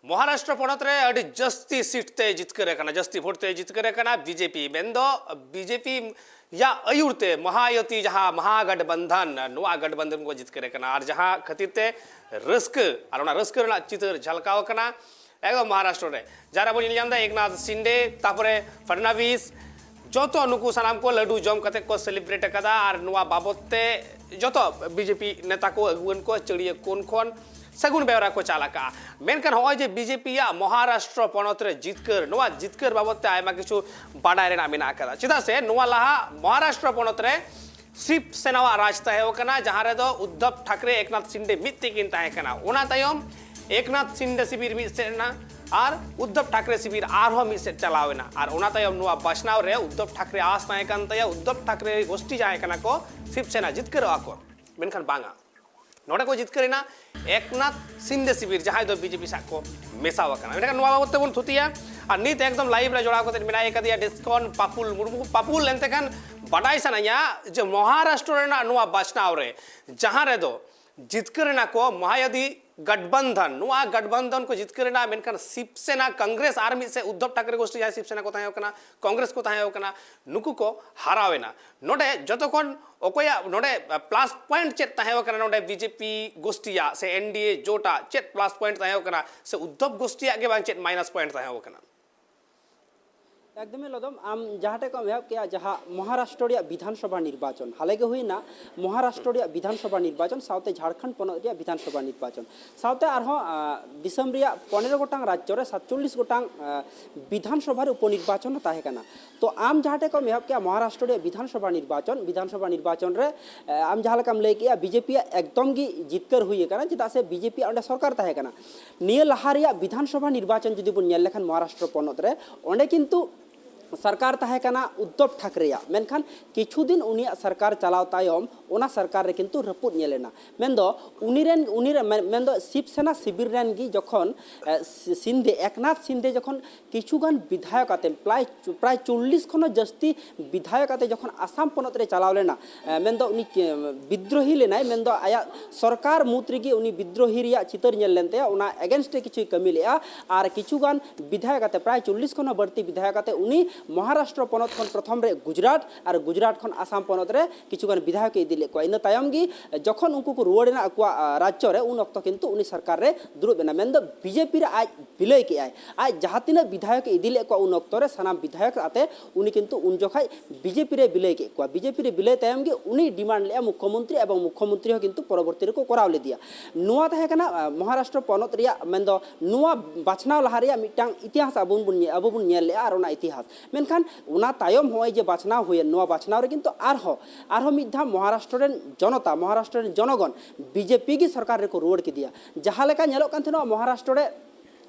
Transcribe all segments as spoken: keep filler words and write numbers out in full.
ᱢᱚᱦᱟᱨᱟᱥᱴᱨᱚ ᱯᱚᱱᱚᱛ ᱨᱮ ᱟᱹᱰᱤ ᱡᱟᱹᱥᱛᱤ ᱥᱤᱴ ᱛᱮ ᱡᱤᱛᱠᱟᱹᱨ ᱟᱠᱟᱱᱟ, ᱡᱟᱹᱥᱛᱤ ᱵᱷᱳᱴ ᱛᱮ ᱡᱤᱛᱠᱟᱹᱨ ᱟᱠᱟᱱᱟ ᱵᱤᱡᱮᱯᱤ᱾ ᱢᱮᱱᱫᱚ ᱵᱤᱡᱮᱯᱤ ᱭᱟᱜ ᱟᱹᱭᱩᱨ ᱛᱮ ᱢᱚᱦᱟᱭᱚᱛᱤ, ᱡᱟᱦᱟᱸ ᱢᱚᱦᱟᱜᱟᱴᱵᱟᱱᱫᱷᱟᱱ, ᱱᱚᱣᱟ ᱜᱟᱴᱵᱟᱱᱫᱷᱟᱱ ᱠᱚ ᱡᱤᱛᱠᱟᱹᱨ ᱟᱠᱟᱱᱟ᱾ ᱟᱨ ᱡᱟᱦᱟᱸ ᱠᱷᱟᱹᱛᱤᱨ ᱛᱮ ᱨᱟᱹᱥᱠᱟᱹ ᱟᱨ ᱚᱱᱟ ᱨᱟᱹᱥᱠᱟᱹ ᱨᱮᱱᱟᱜ ᱪᱤᱛᱟᱹᱨ ᱡᱷᱟᱞᱠᱟᱣ ᱟᱠᱟᱱᱟ ᱮᱠᱫᱚᱢ ᱢᱚᱦᱟᱨᱟᱥᱴᱨᱚ ᱨᱮ, ᱡᱟᱦᱟᱸ ᱨᱮ ᱵᱚᱱ ᱧᱮᱞ ᱧᱟᱢ ᱮᱫᱟ ᱮᱠᱱᱟᱛᱷ ᱥᱤᱱᱰᱮ, ᱛᱟᱨᱯᱚᱨᱮ ᱯᱷᱟᱰᱱᱟᱵᱤᱥ, ᱡᱚᱛᱚ ᱱᱩᱠᱩ ᱥᱟᱱᱟᱢ ᱠᱚ ᱞᱟᱹᱰᱩ ᱡᱚᱢ ᱠᱟᱛᱮ ᱠᱚ ᱥᱮᱞᱤᱵᱨᱮᱴ ᱟᱠᱟᱫᱟ᱾ ᱟᱨ ᱱᱚᱣᱟ ᱵᱟᱵᱚᱛ ᱛᱮ ᱡᱚᱛᱚ ᱵᱤᱡᱮᱯᱤ ᱱᱮᱛᱟ ᱠᱚ, ᱟᱹᱜᱩᱣᱟᱹᱱ ᱠᱚ ᱪᱟᱹᱲᱤᱭᱟᱹ ᱠᱚᱱ ᱠᱷᱚᱱ ᱥᱟᱹᱜᱩᱱ ᱵᱮᱣᱨᱟ ᱠᱚ ᱪᱟᱞ ᱟᱠᱟᱫᱼᱟ᱾ ᱢᱮᱱᱠᱷᱟᱱ ᱱᱚᱜᱼᱚᱭ ᱡᱮ ᱵᱤᱡᱮᱯᱤ ᱭᱟᱜ ᱢᱚᱦᱟᱨᱟᱥᱴᱨᱚ ᱯᱚᱱᱚᱛ ᱨᱮ ᱡᱤᱛᱠᱟᱹᱨ, ᱱᱚᱣᱟ ᱡᱤᱛᱠᱟᱹᱨ ᱵᱟᱵᱚᱛ ᱛᱮ ᱟᱭᱢᱟ ᱠᱤᱪᱷᱩ ᱵᱟᱰᱟᱭ ᱨᱮᱱᱟᱜ ᱢᱮᱱᱟᱜ ᱟᱠᱟᱫᱟ᱾ ᱪᱮᱫᱟᱜ ᱥᱮ ᱱᱚᱣᱟ ᱞᱟᱦᱟ ᱢᱚᱦᱟᱨᱟᱥᱴᱨᱚ ᱯᱚᱱᱚᱛ ᱨᱮ ᱥᱤᱵ ᱥᱮᱱᱟᱣᱟᱜ ᱨᱟᱡᱽ ᱛᱟᱦᱮᱸ ᱠᱟᱱᱟ, ᱡᱟᱦᱟᱸ ᱨᱮᱫᱚ ᱩᱫᱽᱫᱷᱚᱵ ᱴᱷᱟᱠᱨᱮ, ᱮᱠᱱᱟᱛᱷ ᱥᱤᱱᱰᱮ ᱢᱤᱫ ᱛᱮᱠᱤᱱ ᱛᱟᱦᱮᱸ ᱠᱟᱱᱟ᱾ ᱚᱱᱟ ᱛᱟᱭᱚᱢ ᱮᱠᱱᱟᱛᱷ ᱥᱤᱱᱰᱮ ᱥᱤᱵᱤᱨ ᱢᱤᱫ ᱥᱮᱫ ᱮᱱᱟ ᱟᱨ ᱩᱫᱽᱫᱷᱚᱵ ᱴᱷᱟᱠᱨᱮ ᱥᱤᱵᱤᱨ ᱟᱨᱦᱚᱸ ᱢᱤᱫ ᱥᱮᱫ ᱪᱟᱞᱟᱣ ᱮᱱᱟ᱾ ᱟᱨ ᱚᱱᱟ ᱛᱟᱭᱚᱢ ᱱᱚᱣᱟ ᱵᱟᱪᱷᱱᱟᱣ ᱨᱮ ᱩᱫᱽᱫᱷᱚᱵ ᱴᱷᱟᱠᱨᱮ ᱟᱥ ᱛᱟᱦᱮᱸ ᱠᱟᱱ ᱛᱟᱭᱟ, ᱩᱫᱽᱫᱷᱚᱵ ᱴᱷᱟᱠᱨᱮ ᱜᱳᱥᱴᱤ ᱡᱟᱦᱟᱸᱭ ᱠᱟᱱᱟ ᱠᱚ, ᱥᱤᱵ ᱥᱮᱱᱟ ᱡᱤᱛᱠᱟᱹᱨᱚᱜᱼᱟ ᱠᱚ, ᱢᱮᱱᱠᱷᱟᱱ ᱵᱟᱝᱟ᱾ ᱱᱚᱰᱮ ᱠᱚ ᱡᱤᱛᱠᱟᱹᱨ ᱮᱱᱟ ᱮᱠᱱᱟᱛᱷ ᱥᱤᱱᱰᱮ ᱥᱤᱵᱤᱨ, ᱡᱟᱦᱟᱸᱭ ᱫᱚ ᱵᱤᱡᱮᱯᱤ ᱥᱟᱶ ᱠᱚ ᱢᱮᱥᱟᱣ ᱟᱠᱟᱱᱟ᱾ ᱢᱮᱱᱠᱷᱟᱱ ᱱᱚᱣᱟ ᱵᱟᱵᱚᱛ ᱛᱮᱵᱚᱱ ᱛᱷᱩᱛᱤᱭᱟ᱾ ᱟᱨ ᱱᱤᱛ ᱮᱠᱫᱚᱢ ᱞᱟᱭᱤᱵᱷ ᱨᱮ ᱡᱚᱲᱟᱣ ᱠᱟᱛᱮ ᱢᱮᱱᱟᱭ ᱠᱟᱫᱮᱭᱟ ᱰᱤᱥᱠᱚᱱ ᱯᱟᱯᱩᱞ ᱢᱩᱨᱢᱩ᱾ ᱯᱟᱯᱩᱞ, ᱮᱱᱛᱮ ᱠᱷᱟᱱ ᱵᱟᱰᱟᱭ ᱥᱟᱱᱟᱧᱟ ᱡᱮ ᱢᱚᱦᱟᱨᱟᱥᱴᱨᱚ ᱨᱮᱱᱟᱜ ᱱᱚᱣᱟ ᱵᱟᱪᱷᱱᱟᱣ ᱨᱮ, ᱡᱟᱦᱟᱸ ᱨᱮᱫᱚ ᱡᱤᱛᱠᱟᱹᱨ ᱮᱱᱟ ᱠᱚ ᱢᱚᱦᱟᱭᱚᱫᱤ ᱜᱟᱴᱵᱟᱱᱫᱷᱟᱱ, ᱱᱚᱣᱟ ᱜᱟᱴᱵᱟᱱᱫᱷᱟᱱ ᱠᱚ ᱡᱤᱛᱠᱟᱹᱨ ᱮᱱᱟ, ᱢᱮᱱᱠᱷᱟᱱ ᱥᱤᱵ ᱥᱮᱱᱟ, ᱠᱚᱝᱜᱨᱮᱥ ᱟᱨ ᱢᱤᱫ ᱥᱮᱫ ᱩᱫᱽᱫᱷᱚᱵ ᱴᱷᱟᱠᱨᱮ ᱜᱳᱥᱴᱤ ᱡᱟᱦᱟᱸᱭ ᱥᱤᱵ ᱥᱮᱱᱟ ᱠᱚ ᱛᱟᱦᱮᱸ ᱠᱟᱱᱟ, ᱠᱚᱝᱜᱨᱮᱥ ᱠᱚ ᱛᱟᱦᱮᱸ ᱠᱟᱱᱟ, ᱱᱩᱠᱩ ᱠᱚ ᱦᱟᱨᱟᱣ ᱮᱱᱟ᱾ ᱱᱚᱰᱮ ᱡᱚᱛᱚ ᱠᱷᱚᱱ ᱚᱠᱚᱭᱟᱜ ᱱᱚᱰᱮ ᱯᱞᱟᱥ ᱯᱚᱭᱮᱱᱴ ᱪᱮᱫ ᱛᱟᱦᱮᱸ ᱠᱟᱱᱟ, ᱱᱚᱰᱮ ᱵᱤᱡᱮᱯᱤ ᱜᱳᱥᱴᱤᱭᱟᱜ ᱥᱮ ᱮᱱᱰᱤᱮ ᱡᱳᱴᱟᱜ ᱪᱮᱫ ᱯᱞᱟᱥ ᱯᱚᱭᱮᱱᱴ ᱛᱟᱦᱮᱸ ᱠᱟᱱᱟ, ᱥᱮ ᱩᱫᱽᱫᱷᱚᱵ ᱜᱳᱥᱴᱤᱭᱟᱜ ᱜᱮ ᱵᱟᱝ ᱪᱮᱫ ᱢᱟᱭᱱᱟᱥ ᱯᱚᱭᱮᱱᱴ ᱛᱟᱦᱮᱸ ᱠᱟᱱᱟ? ᱮᱠᱫᱚᱢᱮ ᱞᱚᱫᱚᱢ, ᱟᱢ ᱡᱟᱦᱟᱸ ᱴᱷᱮᱡ ᱠᱚᱢ ᱮᱦᱚᱵ ᱠᱮᱜᱼᱟ, ᱡᱟᱦᱟᱸ ᱢᱚᱦᱟᱨᱟᱥᱴᱨᱚ ᱨᱮᱭᱟᱜ ᱵᱤᱫᱷᱟᱱ ᱥᱚᱵᱷᱟ ᱱᱤᱨᱵᱟᱪᱚᱱ ᱦᱟᱞᱮ ᱜᱮ ᱦᱩᱭᱱᱟ, ᱢᱚᱦᱟᱨᱟᱥᱴᱨᱚ ᱨᱮᱭᱟᱜ ᱵᱤᱫᱷᱟᱱ ᱥᱚᱵᱷᱟ ᱱᱤᱨᱵᱟᱪᱚᱱ ᱥᱟᱶᱛᱮ ᱡᱷᱟᱲᱠᱷᱚᱸᱰ ᱯᱚᱱᱚᱛ ᱨᱮᱭᱟᱜ ᱵᱤᱫᱷᱟᱱ ᱥᱚᱵᱷᱟ ᱱᱤᱨᱵᱟᱪᱚᱱ ᱥᱟᱶᱛᱮ ᱟᱨᱦᱚᱸ, ᱟᱸ, ᱫᱤᱥᱚᱢ ᱨᱮᱭᱟᱜ ᱯᱚᱱᱮᱨᱚ ᱜᱚᱴᱟᱝ ᱨᱟᱡᱽᱡᱚ ᱨᱮ ᱥᱟᱛᱪᱚᱞᱞᱤᱥ ᱜᱚᱴᱟᱝ, ᱟᱸ, ᱵᱤᱫᱷᱟᱱ ᱥᱚᱵᱷᱟ ᱨᱮ ᱩᱯᱚᱱᱤᱨᱵᱟᱪᱚᱱ ᱦᱚᱸ ᱛᱟᱦᱮᱸ ᱠᱟᱱᱟ᱾ ᱛᱚ ᱟᱢ ᱡᱟᱦᱟᱸ ᱴᱷᱮᱡ ᱠᱚᱢ ᱮᱦᱚᱵ ᱠᱮᱜᱼᱟ ᱢᱚᱦᱟᱨᱟᱥᱴᱨᱚ ᱨᱮᱭᱟᱜ ᱵᱤᱫᱷᱟᱱ ᱥᱚᱵᱷᱟ ᱱᱤᱨᱵᱟᱪᱚᱱ, ᱵᱤᱫᱷᱟᱱ ᱥᱚᱵᱷᱟ ᱱᱤᱨᱵᱟᱪᱚᱱ ᱨᱮ, ᱮ, ᱟᱢ ᱡᱟᱦᱟᱸ ᱞᱮᱠᱟᱢ ᱞᱟᱹᱭ ᱠᱮᱜᱼᱟ, ᱵᱤᱡᱮᱯᱤᱭᱟᱜ ᱮᱠᱫᱚᱢ ᱜᱮ ᱡᱤᱛᱠᱟᱹᱨ ᱦᱩᱭ ᱟᱠᱟᱱᱟ, ᱪᱮᱫᱟᱜ ᱥᱮ ᱵᱤᱡᱮᱯᱤᱭᱟᱜ ᱚᱸᱰᱮ ᱥᱚᱨᱠᱟᱨ ᱛᱟᱦᱮᱸ ᱠᱟᱱᱟ᱾ ᱱᱤᱭᱟᱹ ᱞᱟᱦᱟ ᱨᱮᱭᱟᱜ ᱵᱤᱫᱷᱟᱱ ᱥᱚᱵᱷᱟ ᱱᱤᱨᱵᱟᱪᱚᱱ ᱡᱩᱫᱤ ᱵᱚᱱ ᱧᱮᱞ ᱞᱮᱠᱷᱟᱱ ᱢᱚᱦᱟᱨᱟᱥᱴᱨᱚ ᱯᱚᱱᱚᱛ ᱨᱮ, ᱚᱸᱰᱮ ᱠᱤᱱᱛᱩ ᱥᱚᱨᱠᱟᱨ ᱛᱟᱦᱮᱸ ᱠᱟᱱᱟ ᱩᱫᱽᱫᱷᱚᱵᱽ ᱴᱷᱟᱠᱨᱮᱭᱟᱜ, ᱢᱮᱱᱠᱷᱟᱱ ᱠᱤᱪᱷᱩ ᱫᱤᱱ ᱩᱱᱤᱭᱟᱜ ᱥᱚᱨᱠᱟᱨ ᱪᱟᱞᱟᱣ ᱛᱟᱭᱚᱢ ᱚᱱᱟ ᱥᱚᱨᱠᱟᱨ ᱨᱮ ᱠᱤᱱᱛᱩ ᱨᱟᱹᱯᱩᱫ ᱧᱮᱞ ᱮᱱᱟ᱾ ᱢᱮᱱᱫᱚ ᱩᱱᱤ ᱨᱮᱱ, ᱩᱱᱤ ᱨᱮᱱ, ᱢᱮᱱ-, ᱢᱮᱱᱫᱚ ᱥᱤᱵ ᱥᱮᱱᱟ ᱥᱤᱵᱤᱨ ᱨᱮᱱ ᱜᱮ ᱡᱚᱠᱷᱚᱱ, ᱮ, ᱥᱤ-, ᱥᱤᱱᱫᱮ, ᱮᱠᱱᱟᱛᱷ ᱥᱤᱱᱫᱮ ᱡᱚᱠᱷᱚᱱ ᱠᱤᱪᱷᱩ ᱜᱟᱱ ᱵᱤᱫᱷᱟᱭᱚᱠ ᱟᱛᱮ, ᱯᱨᱟᱭ, ᱯᱨᱟᱭ ᱪᱚᱞᱞᱤᱥ ᱠᱷᱚᱱ ᱦᱚᱸ ᱡᱟᱹᱥᱛᱤ ᱵᱤᱫᱷᱟᱭᱚᱠ ᱟᱛᱮ ᱡᱚᱠᱷᱚᱱ ᱟᱥᱟᱢ ᱯᱚᱱᱚᱛ ᱨᱮ ᱪᱟᱞᱟᱣ ᱞᱮᱱᱟ, ᱮ, ᱢᱮᱱᱫᱚ ᱩᱱᱤ ᱠᱮ-, ᱵᱤᱫᱽᱨᱳᱦᱤ ᱞᱮᱱᱟᱭ, ᱢᱮᱱᱫᱚ ᱟᱭᱟᱜ ᱥᱚᱨᱠᱟᱨ ᱢᱩᱫᱽ ᱨᱮᱜᱮ ᱩᱱᱤ ᱵᱤᱫᱽᱨᱳᱦᱤ ᱨᱮᱭᱟᱜ ᱪᱤᱛᱟᱹᱨ ᱧᱮᱞ ᱞᱮᱱ ᱛᱟᱭᱟ, ᱚᱱᱟ against ᱨᱮ ᱠᱤᱪᱷᱩᱭ ᱠᱟᱹᱢᱤ ᱞᱮᱫᱼᱟ᱾ ᱟᱨ ᱠᱤᱪᱷᱩ ᱜᱟᱱ ᱵᱤᱫᱷᱟᱭᱚᱠ ᱟᱛᱮ, ᱯᱨᱟᱭ ᱪᱚᱞᱞᱤᱥ ᱠᱷᱚᱱ ᱦᱚᱸ ᱵᱟᱹᱲᱛᱤ ᱵᱤᱫᱷᱟᱭᱚᱠ ᱟᱛᱮ ᱩᱱᱤ ᱢᱚᱦᱟᱨᱟᱥᱴᱨᱚ ᱯᱚᱱᱚᱛ ᱠᱷᱚᱱ ᱯᱨᱚᱛᱷᱚᱢ ᱨᱮ ᱜᱩᱡᱽᱨᱟᱴ ᱟᱨ ᱜᱩᱡᱽᱨᱟᱴ ᱠᱷᱚᱱ ᱟᱥᱟᱢ ᱯᱚᱱᱚᱛ ᱨᱮ ᱠᱤᱪᱷᱩ ᱜᱟᱱ ᱵᱤᱫᱷᱟᱭᱚᱠ ᱮ ᱤᱫᱤ ᱞᱮᱫ ᱠᱚᱣᱟ᱾ ᱤᱱᱟᱹ ᱛᱟᱭᱚᱢ ᱜᱮ ᱡᱚᱠᱷᱚᱱ ᱩᱱᱠᱩ ᱠᱚ ᱨᱩᱣᱟᱹᱲ ᱮᱱᱟ ᱟᱠᱚᱣᱟᱜ, ᱟ, ᱨᱟᱡᱽᱡᱚ ᱨᱮ, ᱩᱱ ᱚᱠᱛᱚ ᱠᱤᱱᱛᱩ ᱩᱱᱤ ᱥᱚᱨᱠᱟᱨ ᱨᱮ ᱫᱩᱲᱩᱵ ᱮᱱᱟ, ᱢᱮᱱᱫᱚ ᱵᱤᱡᱮᱯᱤ ᱨᱮ ᱟᱡ ᱵᱤᱞᱟᱹᱭ ᱠᱮᱜᱼᱟᱭ᱾ ᱟᱡ ᱡᱟᱦᱟᱸ ᱛᱤᱱᱟᱹᱜ ᱵᱤᱫᱷᱟᱭᱚᱠ ᱮ ᱤᱫᱤ ᱞᱮᱫ ᱠᱚᱣᱟ ᱩᱱ ᱚᱠᱛᱚ ᱨᱮ, ᱥᱟᱱᱟᱢ ᱵᱤᱫᱷᱟᱭᱚᱠ ᱟᱛᱮ ᱩᱱᱤ ᱠᱤᱱᱛᱩ ᱩᱱ ᱡᱚᱠᱷᱟᱡ ᱵᱤᱡᱮᱯᱤ ᱨᱮ ᱵᱤᱞᱟᱹᱭ ᱠᱮᱫ ᱠᱚᱣᱟ᱾ ᱵᱤᱡᱮᱯᱤ ᱨᱮ ᱵᱤᱞᱟᱹᱭ ᱛᱟᱭᱚᱢ ᱜᱮ ᱩᱱᱤ demand ᱞᱮᱫᱼᱟ ᱢᱩᱠᱷᱭᱚᱢᱚᱱᱛᱨᱤ, ᱮᱵᱚᱝ ᱢᱩᱠᱷᱭᱚᱢᱚᱱᱛᱨᱤ ᱦᱚᱸ ᱠᱤᱱᱛᱩ ᱯᱚᱨᱚᱵᱚᱨᱛᱤ ᱨᱮᱠᱚ ᱠᱚᱨᱟᱣ ᱞᱮᱫᱮᱭᱟ᱾ ᱱᱚᱣᱟ ᱛᱟᱦᱮᱸ ᱠᱟᱱᱟ, ᱟ, ᱢᱚᱦᱟᱨᱟᱥᱴᱨᱚ ᱯᱚᱱᱚᱛ ᱨᱮᱭᱟᱜ, ᱢᱮᱱᱫᱚ ᱱᱚᱣᱟ ᱵᱟᱪᱷᱱᱟᱣ ᱞᱟᱦᱟ ᱨᱮᱭᱟᱜ ᱢᱤᱫᱴᱟᱝ ᱤᱛᱤᱦᱟᱥ ᱟᱵᱚ ᱵᱚᱱ ᱧᱮ-, ᱟᱵᱚ ᱵᱚᱱ ᱧᱮᱞ ᱞᱮᱫᱼᱟ ᱟᱨ ᱚᱱᱟ ᱤᱛᱤᱦᱟᱥ᱾ ᱢᱮᱱᱠᱷᱟᱱ ᱚᱱᱟ ᱛᱟᱭᱚᱢ ᱦᱚᱸᱜᱼᱚᱭ ᱡᱮ ᱵᱟᱪᱷᱱᱟᱣ ᱦᱩᱭᱮᱱ, ᱱᱚᱣᱟ ᱵᱟᱪᱷᱱᱟᱣ ᱨᱮ ᱠᱤᱱᱛᱩ ᱟᱨᱦᱚᱸ, ᱟᱨᱦᱚᱸ ᱢᱤᱫ ᱫᱷᱟᱣ ᱢᱚᱦᱟᱨᱟᱥᱴᱨᱚ ᱨᱮᱱ ᱡᱚᱱᱚᱛᱟ, ᱢᱚᱦᱟᱨᱟᱥᱴᱨᱚ ᱨᱮᱱ ᱡᱚᱱᱚᱜᱚᱱ ᱵᱤᱡᱮᱯᱤ ᱜᱮ ᱥᱚᱨᱠᱟᱨ ᱨᱮᱠᱚ ᱨᱩᱣᱟᱹᱲ ᱠᱮᱫᱮᱭᱟ᱾ ᱡᱟᱦᱟᱸ ᱞᱮᱠᱟ ᱧᱮᱞᱚᱜ ᱠᱟᱱ ᱛᱟᱦᱮᱱᱟ ᱢᱚᱦᱟᱨᱟᱥᱴᱨᱚ ᱨᱮ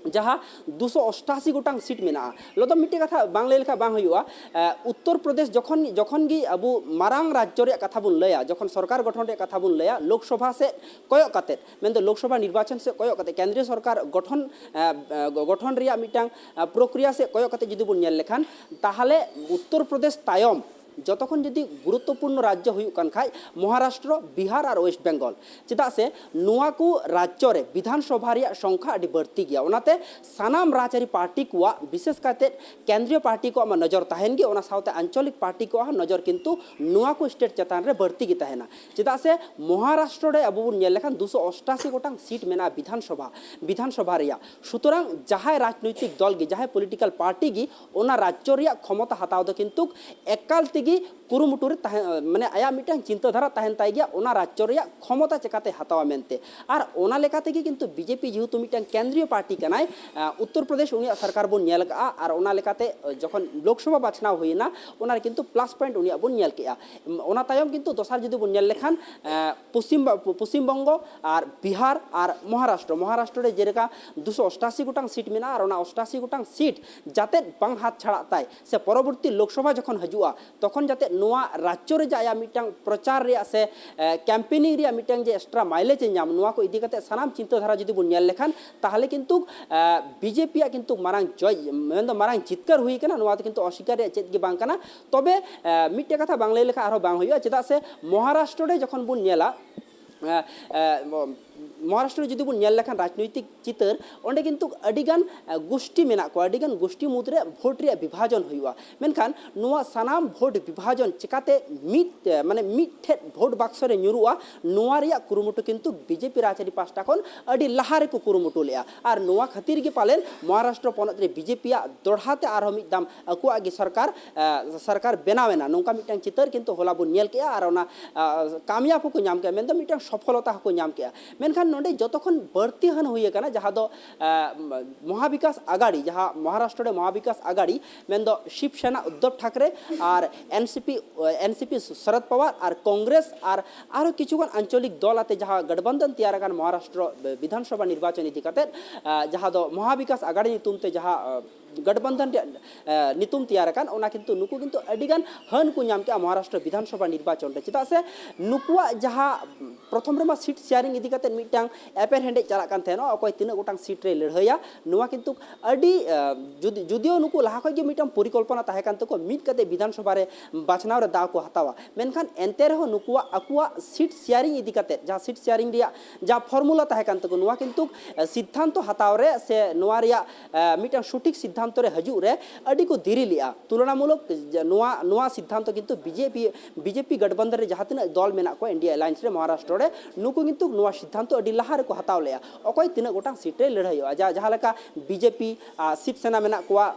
ᱡᱟᱦᱟᱸ ᱫᱩᱥᱚ ᱚᱥᱴᱟᱥᱤ ᱜᱚᱴᱟᱝ ᱥᱤᱴ ᱢᱮᱱᱟᱜᱼᱟ, ᱱᱚᱣᱟ ᱫᱚ ᱢᱤᱫᱴᱮᱡ ᱠᱟᱛᱷᱟ ᱵᱟᱝ ᱞᱟᱹᱭ ᱞᱮᱠᱷᱟᱱ ᱵᱟᱝ ᱦᱩᱭᱩᱜᱼᱟ᱾ ᱮ, ᱩᱛᱛᱚᱨ ᱯᱨᱚᱫᱮᱥ ᱡᱚᱠᱷᱚᱱ, ᱡᱚᱠᱷᱚᱱ ᱜᱮ ᱟᱵᱚ ᱢᱟᱨᱟᱝ ᱨᱟᱡᱽᱡᱚ ᱨᱮᱭᱟᱜ ᱠᱟᱛᱷᱟ ᱵᱚᱱ ᱞᱟᱹᱭᱟ, ᱡᱚᱠᱷᱚᱱ ᱥᱚᱨᱠᱟᱨ ᱜᱚᱴᱷᱚᱱ ᱨᱮᱭᱟᱜ ᱠᱟᱛᱷᱟ ᱵᱚᱱ ᱞᱟᱹᱭᱟ, ᱞᱳᱠᱥᱚᱵᱷᱟ ᱥᱮᱫ ᱠᱚᱭᱚᱜ ᱠᱟᱛᱮ, ᱢᱮᱱᱫᱚ ᱞᱳᱠᱥᱚᱵᱷᱟ ᱱᱤᱨᱵᱟᱪᱚᱱ ᱥᱮᱫ ᱠᱚᱭᱚᱜ ᱠᱟᱛᱮ, ᱠᱮᱱᱫᱨᱤᱭᱚ ᱥᱚᱨᱠᱟᱨ ᱜᱚᱴᱷᱚᱱ, ᱮ, ᱮ, ᱜᱚ-, ᱜᱚᱴᱷᱚᱱ ᱨᱮᱭᱟᱜ ᱢᱤᱫᱴᱟᱝ, ᱮ, ᱯᱨᱚᱠᱨᱤᱭᱟ ᱥᱮᱫ ᱠᱚᱭᱚᱜ ᱠᱟᱛᱮ ᱡᱩᱫᱤ ᱵᱚᱱ ᱧᱮᱞ ᱞᱮᱠᱷᱟᱱ, ᱛᱟᱦᱚᱞᱮ ᱩᱛᱛᱚᱨ ᱯᱨᱚᱫᱮᱥ ᱛᱟᱭᱚᱢ ᱡᱚᱛᱚ ᱠᱷᱚᱱ ᱡᱩᱫᱤ ᱜᱩᱨᱩᱛᱛᱚᱯᱩᱨᱱᱚ ᱨᱟᱡᱽᱡᱚ ᱦᱩᱭᱩᱜ ᱠᱟᱱ ᱠᱷᱟᱡ ᱢᱚᱦᱟᱨᱟᱥᱴᱨᱚ, ᱵᱤᱦᱟᱨ ᱟᱨ ᱳᱭᱮᱥᱴ ᱵᱮᱝᱜᱚᱞ᱾ ᱪᱮᱫᱟᱜ ᱥᱮ ᱱᱚᱣᱟ ᱠᱚ ᱨᱟᱡᱽᱡᱚ ᱨᱮ ᱵᱤᱫᱷᱟᱱ ᱥᱚᱵᱷᱟ ᱨᱮᱭᱟᱜ ᱥᱚᱝᱠᱷᱟ ᱟᱹᱰᱤ ᱵᱟᱹᱲᱛᱤ ᱜᱮᱭᱟ᱾ ᱚᱱᱟᱛᱮ ᱥᱟᱱᱟᱢ ᱨᱟᱡᱽᱟᱹᱨᱤ ᱯᱟᱨᱴᱤ ᱠᱚᱣᱟᱜ, ᱵᱤᱥᱮᱥ ᱠᱟᱭᱛᱮ ᱠᱮᱱᱫᱨᱤᱭᱚ ᱯᱟᱨᱴᱤ ᱠᱚᱣᱟᱜ ᱢᱟ ᱱᱚᱡᱚᱨ ᱛᱟᱦᱮᱱ ᱜᱮ, ᱚᱱᱟ ᱥᱟᱶᱛᱮ ᱟᱧᱪᱚᱞᱤᱠ ᱯᱟᱨᱴᱤ ᱠᱚᱣᱟᱜ ᱦᱚᱸ ᱱᱚᱡᱚᱨ ᱠᱤᱱᱛᱩ ᱱᱚᱣᱟ ᱠᱚ ᱥᱴᱮᱴ ᱪᱮᱛᱟᱱ ᱨᱮ ᱵᱟᱹᱲᱛᱤ ᱜᱮ ᱛᱟᱦᱮᱱᱟ᱾ ᱪᱮᱫᱟᱜ ᱥᱮ ᱢᱚᱦᱟᱨᱟᱥᱴᱨᱚ ᱨᱮ ᱟᱵᱚ ᱵᱚᱱ ᱧᱮᱞ ᱞᱮᱠᱷᱟᱱ ᱫᱩᱥᱚ ᱚᱥᱴᱟᱥᱤ ᱜᱚᱴᱟᱝ ᱥᱤᱴ ᱢᱮᱱᱟᱜᱼᱟ ᱵᱤᱫᱷᱟᱱ ᱥᱚᱵᱷᱟ, ᱵᱤᱫᱷᱟᱱ ᱥᱚᱵᱷᱟ ᱨᱮᱭᱟᱜ᱾ ᱥᱩᱛᱚᱨᱟᱝ ᱡᱟᱦᱟᱸᱭ ᱨᱟᱡᱽᱱᱳᱭᱛᱤᱠ ᱫᱚᱞ ᱜᱮ, ᱡᱟᱦᱟᱸᱭ ᱯᱚᱞᱤᱴᱤᱠᱟᱞ ᱯᱟᱨᱴᱤ ᱜᱮ ᱚᱱᱟ ᱨᱟᱡᱽᱡᱚ ᱨᱮᱭᱟᱜ ᱠᱷᱚᱢᱚᱛᱟ ᱦᱟᱛᱟᱣ ᱫᱚ ᱠᱤᱱᱛᱩ ᱮᱠᱟᱞ ᱛᱮᱜᱮ ᱠᱩᱨᱩᱢᱩᱴᱩ ᱨᱮ ᱛᱟᱦᱮᱸ, ᱢᱟᱱᱮ ᱟᱭᱟᱜ ᱢᱤᱫᱴᱟᱝ ᱪᱤᱱᱛᱟᱹ ᱫᱷᱟᱨᱟ ᱛᱟᱦᱮᱱ ᱛᱟᱭ ᱜᱮᱭᱟ ᱚᱱᱟ ᱨᱟᱡᱽᱡᱚ ᱨᱮᱭᱟᱜ ᱠᱷᱚᱢᱚᱛᱟ ᱪᱮᱠᱟᱛᱮ ᱦᱟᱛᱟᱣᱟ ᱢᱮᱱᱛᱮ᱾ ᱟᱨ ᱚᱱᱟ ᱞᱮᱠᱟ ᱛᱮᱜᱮ ᱠᱤᱱᱛᱩ ᱵᱤᱡᱮᱯᱤ ᱡᱮᱦᱮᱛᱩ ᱢᱤᱫᱴᱟᱝ ᱠᱮᱱᱫᱨᱤᱭᱚ ᱯᱟᱨᱴᱤ ᱠᱟᱱᱟᱭ, ᱟᱸ, ᱩᱛᱛᱚᱨ ᱯᱨᱚᱫᱮᱥ ᱩᱱᱤᱭᱟᱜ ᱥᱚᱨᱠᱟᱨ ᱵᱚᱱ ᱧᱮᱞ ᱟᱠᱟᱫᱼᱟ, ᱟᱨ ᱚᱱᱟ ᱞᱮᱠᱟᱛᱮ ᱡᱚᱠᱷᱚᱱ ᱞᱳᱠᱥᱚᱵᱷᱟ ᱵᱟᱪᱷᱱᱟᱣ ᱦᱩᱭᱮᱱᱟ, ᱚᱱᱟ ᱨᱮ ᱠᱤᱱᱛᱩ ᱯᱞᱟᱥ ᱯᱚᱭᱮᱱᱴ ᱩᱱᱤᱭᱟᱜ ᱵᱚᱱ ᱧᱮᱞ ᱠᱮᱜᱼᱟ᱾ ᱚᱱᱟ ᱛᱟᱭᱚᱢ ᱠᱤᱱᱛᱩ ᱫᱚᱥᱟᱨ ᱡᱩᱫᱤ ᱵᱚᱱ ᱧᱮᱞ ᱞᱮᱠᱷᱟᱱ, ᱟᱸ, ᱯᱚᱥᱪᱤᱢ, ᱯᱚᱥᱪᱤᱢ ᱵᱚᱝᱜᱚ ᱟᱨ ᱵᱤᱦᱟᱨ ᱟᱨ ᱢᱚᱦᱟᱨᱟᱥᱴᱨᱚ, ᱢᱚᱦᱟᱨᱟᱥᱴᱨᱚ ᱨᱮ ᱡᱮᱞᱮᱠᱟ ᱫᱩᱥᱚ ᱚᱥᱴᱟᱥᱤ ᱜᱚᱴᱟᱝ ᱥᱤᱴ ᱢᱮᱱᱟᱜᱼᱟ, ᱟᱨ ᱚᱱᱟ ᱚᱥᱴᱟᱥᱤ ᱜᱚᱴᱟᱝ ᱥᱤᱴ ᱡᱟᱛᱮ ᱵᱟᱝ ᱦᱟᱛ ᱪᱷᱟᱲᱟᱜ ᱛᱟᱭ, ᱥᱮ ᱯᱚᱨᱚᱵᱚᱨᱛᱤ ᱞᱳᱠᱥᱚᱵᱷᱟ ᱡᱚᱠᱷᱚᱱ ᱦᱤᱡᱩᱜᱼᱟ, ᱛᱚᱠᱷᱚᱱ ᱡᱟᱛᱮ ᱱᱚᱣᱟ ᱨᱟᱡᱽᱡᱚ ᱨᱮ ᱡᱮ ᱟᱭᱟᱜ ᱢᱤᱫᱴᱟᱝ ᱯᱨᱚᱪᱟᱨ ᱨᱮᱭᱟᱜ ᱥᱮ, ᱮ, ᱠᱮᱢᱯᱮᱱᱤᱝ ᱨᱮᱭᱟᱜ ᱢᱤᱫᱴᱟᱝ ᱡᱮ ᱮᱠᱥᱴᱨᱟ ᱢᱟᱭᱞᱮᱡᱽ ᱮ ᱧᱟᱢ, ᱱᱚᱣᱟ ᱠᱚ ᱤᱫᱤ ᱠᱟᱛᱮ ᱥᱟᱱᱟᱢ ᱪᱤᱱᱛᱟᱹ ᱫᱷᱟᱨᱟ ᱡᱩᱫᱤ ᱵᱚᱱ ᱧᱮᱞ ᱞᱮᱠᱷᱟᱱ, ᱛᱟᱦᱚᱞᱮ ᱠᱤᱱᱛᱩ, ᱮ, ᱵᱤᱡᱮᱯᱤᱭᱟᱜ ᱠᱤᱱᱛᱩ ᱢᱟᱨᱟᱝ ᱡᱚᱭ, ᱢᱮᱱᱫᱚ ᱢᱟᱨᱟᱝ ᱡᱤᱛᱠᱟᱹᱨ ᱦᱩᱭ ᱠᱟᱱᱟ, ᱱᱚᱣᱟ ᱫᱚ ᱠᱤᱱᱛᱩ ᱚᱥᱤᱠᱟᱨ ᱨᱮᱭᱟᱜ ᱪᱮᱫ ᱜᱮ ᱵᱟᱝ ᱠᱟᱱᱟ᱾ ᱛᱚᱵᱮ, ᱮ, ᱢᱤᱫᱴᱮᱱ ᱠᱟᱛᱷᱟ ᱵᱟᱝ ᱞᱟᱹᱭ ᱞᱮᱠᱷᱟᱱ ᱟᱨᱦᱚᱸ ᱵᱟᱝ ᱦᱩᱭᱩᱜᱼᱟ, ᱪᱮᱫᱟᱜ ᱥᱮ ᱢᱚᱦᱟᱨᱟᱥᱴᱨᱚ ᱨᱮ ᱡᱚᱠᱷᱚᱱ ᱵᱚᱱ ᱧᱮᱞᱟ, ᱮ, ᱮ, ᱢᱚᱦᱟᱨᱟᱥᱴᱨᱚ ᱨᱮ ᱡᱩᱫᱤ ᱵᱚᱱ ᱧᱮᱞ ᱞᱮᱠᱷᱟᱱ ᱨᱟᱡᱽᱱᱳᱭᱛᱤᱠ ᱪᱤᱛᱟᱹᱨ, ᱚᱸᱰᱮ ᱠᱤᱱᱛᱩ ᱟᱹᱰᱤᱜᱟᱱ, ᱮ, ᱜᱩᱥᱴᱤ ᱢᱮᱱᱟᱜ ᱠᱚᱣᱟ, ᱟᱹᱰᱤᱜᱟᱱ ᱜᱩᱥᱴᱤ ᱢᱩᱫᱽᱨᱮ ᱵᱷᱳᱴ ᱨᱮᱭᱟᱜ ᱵᱤᱵᱷᱟᱡᱚᱱ ᱦᱩᱭᱩᱜᱼᱟ᱾ ᱢᱮᱱᱠᱷᱟᱱ ᱱᱚᱣᱟ ᱥᱟᱱᱟᱢ ᱵᱷᱳᱴ ᱵᱤᱵᱷᱟᱡᱚᱱ ᱪᱤᱠᱟᱛᱮ ᱢᱤᱫ, ᱮ, ᱢᱟᱱᱮ ᱢᱤᱫ ᱴᱷᱮᱱ ᱵᱷᱳᱴ ᱵᱟᱠᱥᱚ ᱨᱮ ᱧᱩᱨᱩᱜᱼᱟ, ᱱᱚᱣᱟ ᱨᱮᱭᱟᱜ ᱠᱩᱨᱩᱢᱩᱴᱩ ᱠᱤᱱᱛᱩ ᱵᱤᱡᱮᱯᱤ ᱨᱟᱡᱽᱟᱹᱨᱤ ᱯᱟᱦᱴᱟ ᱠᱷᱚᱱ ᱟᱹᱰᱤ ᱞᱟᱦᱟ ᱨᱮᱠᱚ ᱠᱩᱨᱩᱢᱩᱴᱩ ᱞᱮᱫᱼᱟ᱾ ᱟᱨ ᱱᱚᱣᱟ ᱠᱷᱟᱹᱛᱤᱨ ᱜᱮ ᱯᱟᱞᱮᱱ ᱢᱚᱦᱟᱨᱟᱥᱴᱨᱚ ᱯᱚᱱᱚᱛ ᱨᱮ ᱵᱤᱡᱮᱯᱤᱭᱟᱜ ᱫᱚᱲᱦᱟ ᱛᱮ ᱟᱨᱦᱚᱸ ᱢᱤᱫ ᱫᱟᱢ ᱟᱠᱚᱣᱟᱜ ᱜᱮ ᱥᱚᱨᱠᱟᱨ, ᱮ, ᱥᱚᱨᱠᱟᱨ ᱵᱮᱱᱟᱣ ᱮᱱᱟ, ᱱᱚᱝᱠᱟ ᱢᱤᱫᱴᱟᱝ ᱪᱤᱛᱟᱹᱨ ᱠᱤᱱᱛᱩ ᱦᱚᱞᱟ ᱵᱚᱱ ᱧᱮᱞ ᱠᱮᱜᱼᱟ᱾ ᱟᱨ ᱚᱱᱟ, ᱮ, ᱠᱟᱢᱭᱟᱵ ᱦᱚᱸᱠᱚ ᱧᱟᱢ ᱠᱮᱜᱼᱟ, ᱢᱮᱱᱫᱚ ᱢᱤᱫᱴᱟᱝ ᱥᱚᱯᱷᱚᱞᱚᱛᱟ ᱦᱚᱸᱠᱚ ᱧᱟᱢ ᱠᱮᱜᱼᱟ᱾ ᱢᱮᱱᱠᱷᱟᱱ ᱱᱚᱰᱮ ᱡᱚᱛᱚ ᱠᱷᱚᱱ ᱵᱟᱹᱲᱛᱤ ᱦᱟᱹᱱ ᱦᱩᱭ ᱟᱠᱟᱱᱟ, ᱡᱟᱦᱟᱸ ᱫᱚ, ᱮ, ᱢᱚᱦᱟᱵᱤᱠᱟᱥ ᱟᱜᱟᱲᱤ, ᱡᱟᱦᱟᱸ ᱢᱚᱦᱟᱨᱟᱥᱴᱨᱚ ᱨᱮ ᱢᱚᱦᱟᱵᱤᱠᱟᱥ ᱟᱜᱟᱲᱤ, ᱢᱮᱱᱫᱚ ᱥᱤᱵ ᱥᱮᱱᱟ ᱩᱫᱽᱫᱷᱚᱵ ᱴᱷᱟᱠᱨᱮ ᱟᱨ ᱮᱱ ᱥᱤ ᱯᱤ, ᱮᱱ ᱥᱤ ᱯᱤ ᱥᱚᱨᱚᱫ ᱯᱟᱣᱟᱨ ᱟᱨ ᱠᱚᱝᱜᱨᱮᱥ ᱟᱨ ᱟᱨᱦᱚᱸ ᱠᱤᱪᱷᱩᱜᱟᱱ ᱟᱧᱪᱚᱞᱤᱠ ᱫᱚᱞ ᱟᱛᱮ ᱡᱟᱦᱟᱸ ᱜᱟᱴᱵᱟᱱᱫᱷᱚᱱ ᱛᱮᱭᱟᱨ ᱟᱠᱟᱱ ᱢᱚᱦᱟᱨᱟᱥᱴᱨᱚ ᱵᱤᱫᱷᱟᱱᱥᱚᱵᱷᱟ ᱱᱤᱨᱵᱟᱪᱚᱱ ᱤᱫᱤ ᱠᱟᱛᱮᱫ, ᱟᱸ, ᱡᱟᱦᱟᱸ ᱫᱚ ᱢᱚᱦᱟᱵᱤᱠᱟᱥ ᱟᱜᱟᱲᱤ ᱧᱩᱛᱩᱢ ᱛᱮ ᱡᱟᱦᱟᱸ, ᱟᱸ, ᱜᱟᱴᱵᱟᱱᱫᱷᱚᱱ ᱨᱮᱭᱟᱜ, ᱟᱸ, ᱧᱩᱛᱩᱢ ᱛᱮᱭᱟᱨ ᱟᱠᱟᱱ, ᱚᱱᱟ ᱠᱤᱱᱛᱩ ᱱᱩᱠᱩ ᱠᱤᱱᱛᱩ ᱟᱹᱰᱤᱜᱟᱱ ᱦᱟᱹᱱ ᱠᱚ ᱧᱟᱢ ᱠᱮᱜᱼᱟ ᱢᱚᱦᱟᱨᱟᱥᱴᱨᱚ ᱵᱤᱫᱷᱟᱱᱥᱚᱵᱷᱟ ᱱᱤᱨᱵᱟᱪᱚᱱ ᱨᱮ᱾ ᱪᱮᱫᱟᱜ ᱥᱮ ᱱᱩᱠᱩᱣᱟᱜ ᱡᱟᱦᱟᱸ ᱯᱨᱚᱛᱷᱚᱢ ᱨᱮᱢᱟ ᱥᱤᱴ ᱥᱮᱭᱟᱨᱤᱝ ᱤᱫᱤ ᱠᱟᱛᱮᱫ ᱢᱤᱫᱴᱟᱝ ᱮᱯᱮᱨᱦᱮᱸᱰᱮᱡ ᱪᱟᱞᱟᱜ ᱠᱟᱱ ᱛᱟᱦᱮᱱᱟ, ᱚᱠᱚᱭ ᱛᱤᱱᱟᱹᱜ ᱜᱚᱴᱟᱝ ᱥᱤᱴ ᱨᱮᱭ ᱞᱟᱹᱲᱦᱟᱹᱭᱟ᱾ ᱱᱚᱣᱟ ᱠᱤᱱᱛᱩ ᱟᱹᱰᱤ, ᱟᱸ, ᱡᱩᱫᱤ, ᱡᱩᱫᱤᱭᱳ ᱱᱩᱠᱩ ᱞᱟᱦᱟ ᱠᱷᱚᱱ ᱜᱮ ᱢᱤᱫᱴᱟᱝ ᱯᱚᱨᱤᱠᱚᱞᱯᱚᱱᱟ ᱛᱟᱦᱮᱸ ᱠᱟᱱ ᱛᱟᱠᱚᱣᱟ, ᱢᱤᱫ ᱠᱟᱛᱮ ᱵᱤᱫᱷᱟᱱᱥᱚᱵᱷᱟ ᱨᱮ ᱵᱟᱪᱷᱱᱟᱣ ᱨᱮ ᱫᱟᱣ ᱠᱚ ᱦᱟᱛᱟᱣᱟ, ᱢᱮᱱᱠᱷᱟᱱ ᱮᱱᱛᱮ ᱨᱮᱦᱚᱸ ᱱᱩᱠᱩᱣᱟᱜ ᱟᱠᱚᱣᱟᱜ ᱥᱤᱴ ᱥᱮᱭᱟᱨᱤᱝ ᱤᱫᱤ ᱠᱟᱛᱮᱫ ᱡᱟᱦᱟᱸ ᱥᱤᱴ ᱥᱮᱭᱟᱨᱤᱝ ᱨᱮᱭᱟᱜ ᱡᱟᱦᱟᱸ ᱯᱷᱚᱨᱢᱩᱞᱟ ᱛᱟᱦᱮᱸ ᱠᱟᱱ ᱛᱟᱠᱚ, ᱱᱚᱣᱟ ᱠᱤᱱᱛᱩ, ᱮ, ᱥᱤᱫᱽᱫᱷᱟᱱᱛᱚ ᱦᱟᱛᱟᱣ ᱨᱮ ᱥᱮ ᱱᱚᱣᱟ ᱨᱮᱭᱟᱜ, ᱮ, ᱢᱤᱫᱴᱟᱝ ᱥᱚᱴᱷᱤᱠ ᱥᱤᱫᱽᱫᱷᱟᱱᱛᱚ ᱨᱮ ᱦᱤᱡᱩᱜ ᱨᱮ ᱟᱹᱰᱤ ᱠᱚ ᱫᱮᱨᱤ ᱞᱮᱜᱼᱟ᱾ ᱛᱩᱞᱚᱱᱟᱢᱩᱞᱚᱠ ᱡᱮ ᱱᱚᱣᱟ, ᱱᱚᱣᱟ ᱥᱤᱫᱽᱫᱷᱟᱱᱛᱚ ᱠᱤᱱᱛᱩ ᱵᱤᱡᱮᱯᱤ, ᱵᱤᱡᱮᱯᱤ ᱜᱟᱴᱵᱟᱱᱫᱷᱚᱱ ᱨᱮ ᱡᱟᱦᱟᱸ ᱛᱤᱱᱟᱹᱜ ᱫᱚᱞ ᱢᱮᱱᱟᱜ ᱠᱚᱣᱟ ᱤᱱᱰᱤᱭᱟ ᱮᱞᱟᱭᱮᱱᱥ ᱨᱮ ᱢᱚᱦᱟᱨᱟᱥᱴᱨᱚ ᱨᱮ, ᱱᱩᱠᱩ ᱠᱤᱱᱛᱩ ᱱᱚᱣᱟ ᱥᱤᱫᱽᱫᱷᱟᱱᱛᱚ ᱟᱹᱰᱤ ᱞᱟᱦᱟ ᱨᱮᱠᱚ ᱦᱟᱛᱟᱣ ᱞᱮᱜᱼᱟ, ᱚᱠᱚᱭ ᱛᱤᱱᱟᱹᱜ ᱜᱚᱴᱟᱝ ᱥᱤᱴ ᱨᱮ ᱞᱟᱹᱲᱦᱟᱹᱭᱚᱜᱼᱟ᱾ ᱡᱟ-, ᱡᱟᱦᱟᱸ ᱞᱮᱠᱟ ᱵᱤᱡᱮᱯᱤ, ᱟᱨ ᱥᱤᱵ ᱥᱮᱱᱟ ᱢᱮᱱᱟᱜ ᱠᱚᱣᱟ,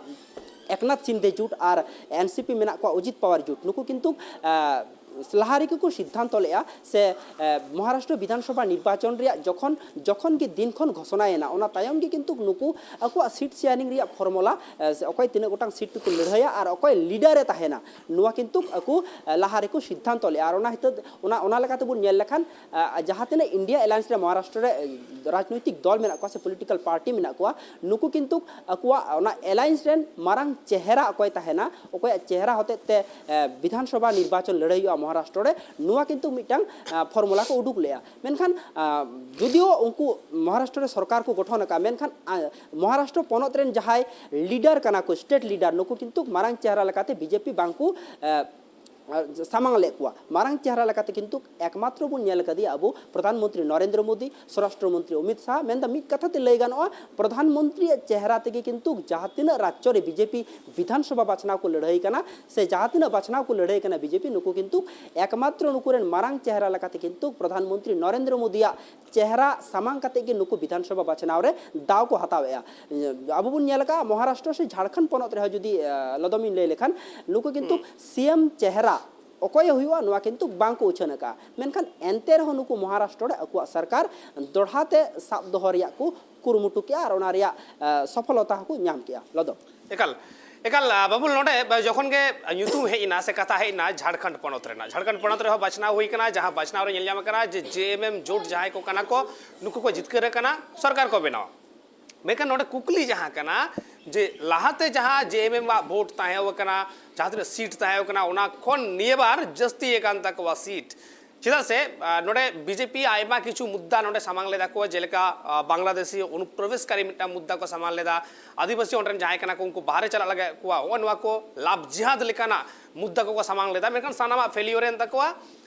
ᱮᱠᱱᱟᱛᱷ ᱥᱤᱱᱫᱮ ᱡᱩᱴ ᱟᱨ ᱮᱱᱥᱤᱯᱤ ᱢᱮᱱᱟᱜ ᱠᱚᱣᱟ ᱚᱡᱤᱛ ᱯᱟᱣᱟᱨ ᱡᱩᱴ, ᱱᱩᱠᱩ ᱠᱤᱱᱛᱩ ᱞᱟᱦᱟ ᱨᱮᱜᱮ ᱠᱚ ᱥᱤᱫᱽᱫᱷᱟᱱᱛᱚ ᱞᱮᱫᱼᱟ ᱥᱮ ᱢᱚᱦᱟᱨᱟᱥᱴᱨᱚ ᱵᱤᱫᱷᱟᱱᱥᱚᱵᱷᱟ ᱱᱤᱨᱵᱟᱪᱚᱱ ᱨᱮᱭᱟᱜ ᱡᱚᱠᱷᱚᱱ ᱡᱚᱠᱷᱚᱱ ᱜᱮ ᱫᱤᱱ ᱠᱷᱚᱱ ᱜᱷᱳᱥᱚᱱᱟᱭᱮᱱᱟ, ᱚᱱᱟ ᱛᱟᱭᱚᱢ ᱜᱮ ᱠᱤᱱᱛᱩ ᱱᱩᱠᱩ ᱟᱠᱚᱣᱟᱜ ᱥᱤᱴ ᱥᱮᱭᱟᱨᱤᱝ ᱨᱮᱭᱟᱜ ᱯᱷᱚᱨᱢᱩᱞᱟ ᱥᱮ ᱚᱠᱚᱭ ᱛᱤᱱᱟᱹᱜ ᱜᱚᱴᱟᱝ ᱥᱤᱴ ᱛᱮᱠᱚ ᱞᱟᱹᱲᱦᱟᱹᱭᱟ ᱟᱨ ᱚᱠᱚᱭ ᱞᱤᱰᱟᱨ ᱮ ᱛᱟᱦᱮᱱᱟ, ᱱᱚᱣᱟ ᱠᱤᱱᱛᱩ ᱟᱠᱚ ᱞᱟᱦᱟ ᱨᱮᱠᱚ ᱥᱤᱫᱽᱫᱷᱟᱱᱛᱚ ᱞᱮᱫᱼᱟ᱾ ᱟᱨ ᱚᱱᱟ ᱦᱤᱛᱟᱹ ᱚᱱᱟ ᱚᱱᱟ ᱞᱮᱠᱟᱛᱮᱵᱚᱱ ᱧᱮᱞ ᱞᱮᱠᱷᱟᱱ ᱡᱟᱦᱟᱸ ᱛᱤᱱᱟᱹᱜ ᱤᱱᱰᱤᱭᱟ ᱮᱞᱟᱭᱮᱱᱥ ᱨᱮ ᱢᱚᱦᱟᱨᱟᱥᱴᱨᱚ ᱨᱮ ᱨᱟᱡᱽᱱᱳᱭᱛᱤᱠ ᱫᱚᱞ ᱢᱮᱱᱟᱜ ᱠᱚᱣᱟ ᱥᱮ ᱯᱚᱞᱤᱴᱤᱠᱟᱞ ᱯᱟᱨᱴᱤ ᱢᱮᱱᱟᱜ ᱠᱚᱣᱟ, ᱱᱩᱠᱩ ᱠᱤᱱᱛᱩ ᱟᱠᱚᱣᱟᱜ ᱚᱱᱟ ᱮᱞᱟᱭᱮᱱᱥ ᱨᱮᱱ ᱢᱟᱨᱟᱝ ᱪᱮᱦᱨᱟ ᱚᱠᱚᱭ ᱛᱟᱦᱮᱱᱟ, ᱚᱠᱚᱭᱟᱜ ᱪᱮᱦᱨᱟ ᱦᱚᱛᱮᱡ ᱛᱮ ᱵᱤᱫᱷᱟᱱᱥᱚᱵᱷᱟ ᱱᱤᱨᱵᱟᱪᱚᱱ ᱞᱟᱹᱲᱦᱟᱹᱭ ᱦᱩᱭᱩᱜᱼᱟ ᱢᱚᱦᱟᱨᱟᱥᱴᱨᱚ ᱨᱮ, ᱱᱚᱣᱟ ᱠᱤᱱᱛᱩ ᱢᱤᱫᱴᱟᱝ ᱯᱷᱚᱨᱢᱩᱞᱟ ᱠᱚ ᱩᱰᱩᱠ ᱞᱮᱫᱼᱟ᱾ ᱢᱮᱱᱠᱷᱟᱱ ᱡᱩᱫᱤᱭᱳ ᱩᱱᱠᱩ ᱢᱚᱦᱟᱨᱟᱥᱴᱨᱚ ᱨᱮ ᱥᱚᱨᱠᱟᱨ ᱠᱚ ᱜᱚᱴᱷᱚᱱ ᱟᱠᱟᱫᱼᱟ, ᱢᱮᱱᱠᱷᱟᱱ ᱢᱚᱦᱟᱨᱟᱥᱴᱨᱚ ᱯᱚᱱᱚᱛ ᱨᱮᱱ ᱡᱟᱦᱟᱸᱭ ᱞᱤᱰᱟᱨ ᱠᱟᱱᱟ ᱠᱚ, ᱥᱴᱮᱴ ᱞᱤᱰᱟᱨ, ᱱᱩᱠᱩ ᱠᱤᱱᱛᱩ ᱢᱟᱨᱟᱝ ᱪᱮᱦᱨᱟ ᱞᱮᱠᱟᱛᱮ ᱵᱤᱡᱮᱯᱤ ᱵᱟᱝᱠᱚ ᱥᱟᱢᱟᱝ ᱞᱮᱫ ᱠᱚᱣᱟ᱾ ᱢᱟᱨᱟᱝ ᱪᱮᱦᱨᱟ ᱞᱮᱠᱟᱛᱮ ᱠᱤᱱᱛᱩ ᱮᱠᱢᱟᱛᱨᱚ ᱵᱚᱱ ᱧᱮᱞ ᱟᱠᱟᱫᱮᱭᱟ ᱟᱵᱚ ᱯᱨᱚᱫᱷᱟᱱ ᱢᱚᱱᱛᱨᱤ ᱱᱚᱨᱮᱱᱫᱨᱚ ᱢᱳᱫᱤ, ᱥᱚᱨᱟᱥᱴᱨᱚ ᱢᱚᱱᱛᱨᱤ ᱚᱢᱤᱛ ᱥᱟᱦᱟ᱾ ᱢᱮᱱᱫᱟ ᱢᱤᱫ ᱠᱟᱛᱷᱟ ᱛᱮ ᱞᱟᱹᱭ ᱜᱟᱱᱚᱜᱼᱟ, ᱯᱨᱚᱫᱷᱟᱱ ᱢᱚᱱᱛᱨᱤᱭᱟᱜ ᱪᱮᱦᱨᱟ ᱛᱮᱜᱮ ᱠᱤᱱᱛᱩ ᱡᱟᱦᱟᱸ ᱛᱤᱱᱟᱹᱜ ᱨᱟᱡᱽᱡᱚ ᱨᱮ ᱵᱤᱡᱮᱯᱤ ᱵᱤᱫᱷᱟᱱᱥᱚᱵᱷᱟ ᱵᱟᱪᱷᱱᱟᱣ ᱠᱚ ᱞᱟᱹᱲᱦᱟᱹᱭ ᱠᱟᱱᱟ ᱥᱮ ᱡᱟᱦᱟᱸ ᱛᱤᱱᱟᱹᱜ ᱵᱟᱪᱷᱱᱟᱣ ᱠᱚ ᱞᱟᱹᱲᱦᱟᱹᱭ ᱠᱟᱱᱟ ᱵᱤᱡᱮᱯᱤ, ᱱᱩᱠᱩ ᱠᱤᱱᱛᱩ ᱮᱠᱢᱟᱛᱨᱚ ᱱᱩᱠᱩ ᱨᱮᱱ ᱢᱟᱨᱟᱝ ᱪᱮᱦᱨᱟ ᱞᱮᱠᱟᱛᱮ ᱠᱤᱱᱛᱩ ᱯᱨᱚᱫᱷᱟᱱ ᱢᱚᱱᱛᱨᱤ ᱱᱚᱨᱮᱱᱫᱨᱚ ᱢᱳᱫᱤᱭᱟᱜ ᱪᱮᱦᱨᱟ ᱥᱟᱢᱟᱝ ᱠᱟᱛᱮ ᱜᱮ ᱱᱩᱠᱩ ᱵᱤᱫᱷᱟᱱᱥᱚᱵᱷᱟ ᱵᱟᱪᱷᱱᱟᱣ ᱨᱮ ᱫᱟᱣ ᱠᱚ ᱦᱟᱛᱟᱣᱮᱫᱼᱟ᱾ ᱟᱵᱚ ᱵᱚᱱ ᱧᱮᱞ ᱟᱠᱟᱫᱼᱟ ᱢᱚᱦᱟᱨᱟᱥᱴᱨᱚ ᱥᱮ ᱡᱷᱟᱲᱠᱷᱚᱸᱰ ᱯᱚᱱᱚᱛ ᱨᱮᱦᱚᱸ ᱡᱩᱫᱤ ᱞᱚᱫᱚᱢᱤᱧ ᱞᱟᱹᱭ ᱞᱮᱠᱷᱟᱱ, ᱱᱩᱠᱩ ᱠᱤᱱᱛᱩ ᱥᱤ ᱮᱢ ᱪᱮᱦᱨᱟ ᱚᱠᱚᱭᱮ ᱦᱩᱭᱩᱜᱼᱟ, ᱱᱚᱣᱟ ᱠᱤᱱᱛᱩ ᱵᱟᱝ ᱠᱚ ᱩᱪᱷᱟᱹᱱ ᱟᱠᱟᱫᱼᱟ᱾ ᱢᱮᱱᱠᱷᱟᱱ ᱮᱱᱛᱮ ᱨᱮᱦᱚᱸ ᱱᱩᱠᱩ ᱢᱚᱦᱟᱨᱟᱥᱴᱨᱚ ᱨᱮ ᱟᱠᱚᱣᱟᱜ ᱥᱚᱨᱠᱟᱨ ᱫᱚᱲᱦᱟ ᱛᱮ ᱥᱟᱵ ᱫᱚᱦᱚ ᱨᱮᱭᱟᱜ ᱠᱚ ᱠᱩᱨᱩᱢᱩᱴᱩ ᱠᱮᱜᱼᱟ ᱟᱨ ᱚᱱᱟ ᱨᱮᱭᱟᱜ ᱥᱚᱯᱷᱚᱞᱚᱛᱟ ᱦᱚᱸᱠᱚ ᱧᱟᱢ ᱠᱮᱜᱼᱟ᱾ ᱞᱚᱫᱚᱢ᱾ ᱮᱠᱟᱞ, ᱮᱠᱟᱞ, ᱵᱟᱵᱩᱞ, ᱱᱚᱰᱮ ᱡᱚᱠᱷᱚᱱ ᱜᱮ ᱧᱩᱛᱩᱢ ᱦᱮᱡ ᱮᱱᱟ ᱥᱮ ᱠᱟᱛᱷᱟ ᱦᱮᱡ ᱮᱱᱟ ᱡᱷᱟᱲᱠᱷᱚᱸᱰ ᱯᱚᱱᱚᱛ ᱨᱮᱱᱟᱜ, ᱡᱷᱟᱲᱠᱷᱚᱸᱰ ᱯᱚᱱᱚᱛ ᱨᱮᱦᱚᱸ ᱵᱟᱪᱷᱱᱟᱣ ᱦᱩᱭ ᱠᱟᱱᱟ, ᱡᱟᱦᱟᱸ ᱵᱟᱪᱷᱱᱟᱣ ᱨᱮ ᱧᱮᱞ ᱧᱟᱢ ᱠᱟᱱᱟ ᱡᱮ ᱡᱮ ᱮᱢ ᱮᱢ ᱡᱳᱴ ᱡᱟᱦᱟᱸᱭ ᱠᱚ ᱠᱟᱱᱟ ᱠᱚ, ᱱᱩᱠᱩ ᱠᱚ ᱡᱤᱛᱠᱟᱹᱨ ᱟᱠᱟᱱᱟ, ᱥᱚᱨᱠᱟᱨ ᱠᱚ ᱵᱮᱱᱟᱣᱟ᱾ ᱢᱮᱱᱠᱷᱟᱱ ᱱᱚᱰᱮ ᱠᱩᱠᱞᱤ ᱡᱟᱦᱟᱸ ᱠᱟᱱᱟ ᱡᱮ ᱞᱟᱦᱟᱛᱮ ᱡᱟᱦᱟᱸ ᱡᱮ ᱮᱢ ᱮᱢ ᱟᱜ ᱵᱷᱳᱴ ᱛᱟᱦᱮᱸ ᱠᱟᱱᱟ, ᱡᱟᱦᱟᱸ ᱛᱤᱱᱟᱹᱜ ᱥᱤᱴ ᱛᱟᱦᱮᱸ ᱠᱟᱱᱟ, ᱚᱱᱟ ᱠᱷᱚᱱ ᱱᱤᱭᱟᱹ ᱵᱟᱨ ᱡᱟᱹᱥᱛᱤ ᱟᱠᱟᱱ ᱛᱟᱠᱚᱣᱟ ᱥᱤᱴ᱾ ᱪᱮᱫᱟᱜ ᱥᱮ ᱱᱚᱰᱮ ᱵᱤᱡᱮᱯᱤ ᱟᱭᱢᱟ ᱠᱤᱪᱷᱩ ᱢᱩᱫᱽᱫᱟ ᱱᱚᱰᱮ ᱥᱟᱢᱟᱝ ᱞᱮᱫᱟ ᱠᱚ, ᱡᱮᱞᱮᱠᱟ ᱵᱟᱝᱞᱟᱫᱮᱥᱤ ᱚᱱᱩᱯᱨᱚᱵᱮᱥᱠᱟᱨᱤ ᱢᱤᱫᱴᱟᱝ ᱢᱩᱫᱽᱫᱟ ᱠᱚ ᱥᱟᱢᱟᱝ ᱞᱮᱫᱟ, ᱟᱹᱫᱤᱵᱟᱹᱥᱤ ᱚᱸᱰᱮ ᱨᱮᱱ ᱡᱟᱦᱟᱸᱭ ᱠᱟᱱᱟ ᱠᱚ ᱩᱱᱠᱩ ᱵᱟᱦᱨᱮ ᱪᱟᱞᱟᱜ ᱞᱟᱜᱟᱣᱮᱫ ᱠᱚᱣᱟ, ᱱᱚᱜᱼᱚ ᱱᱚᱣᱟ ᱠᱚ ᱞᱟᱵᱷ ᱡᱤᱦᱟᱫ ᱞᱮᱠᱟᱱᱟᱜ ᱢᱩᱫᱽᱫᱟ ᱠᱚᱠᱚ ᱥᱟᱢᱟᱝ ᱞᱮᱫᱟ, ᱢᱮᱱᱠᱷᱟᱱ ᱥᱟᱱᱟᱢᱟᱜ ᱯᱷᱮᱞᱤᱭᱳᱨ ᱮᱱ ᱛᱟᱠᱚᱣᱟ᱾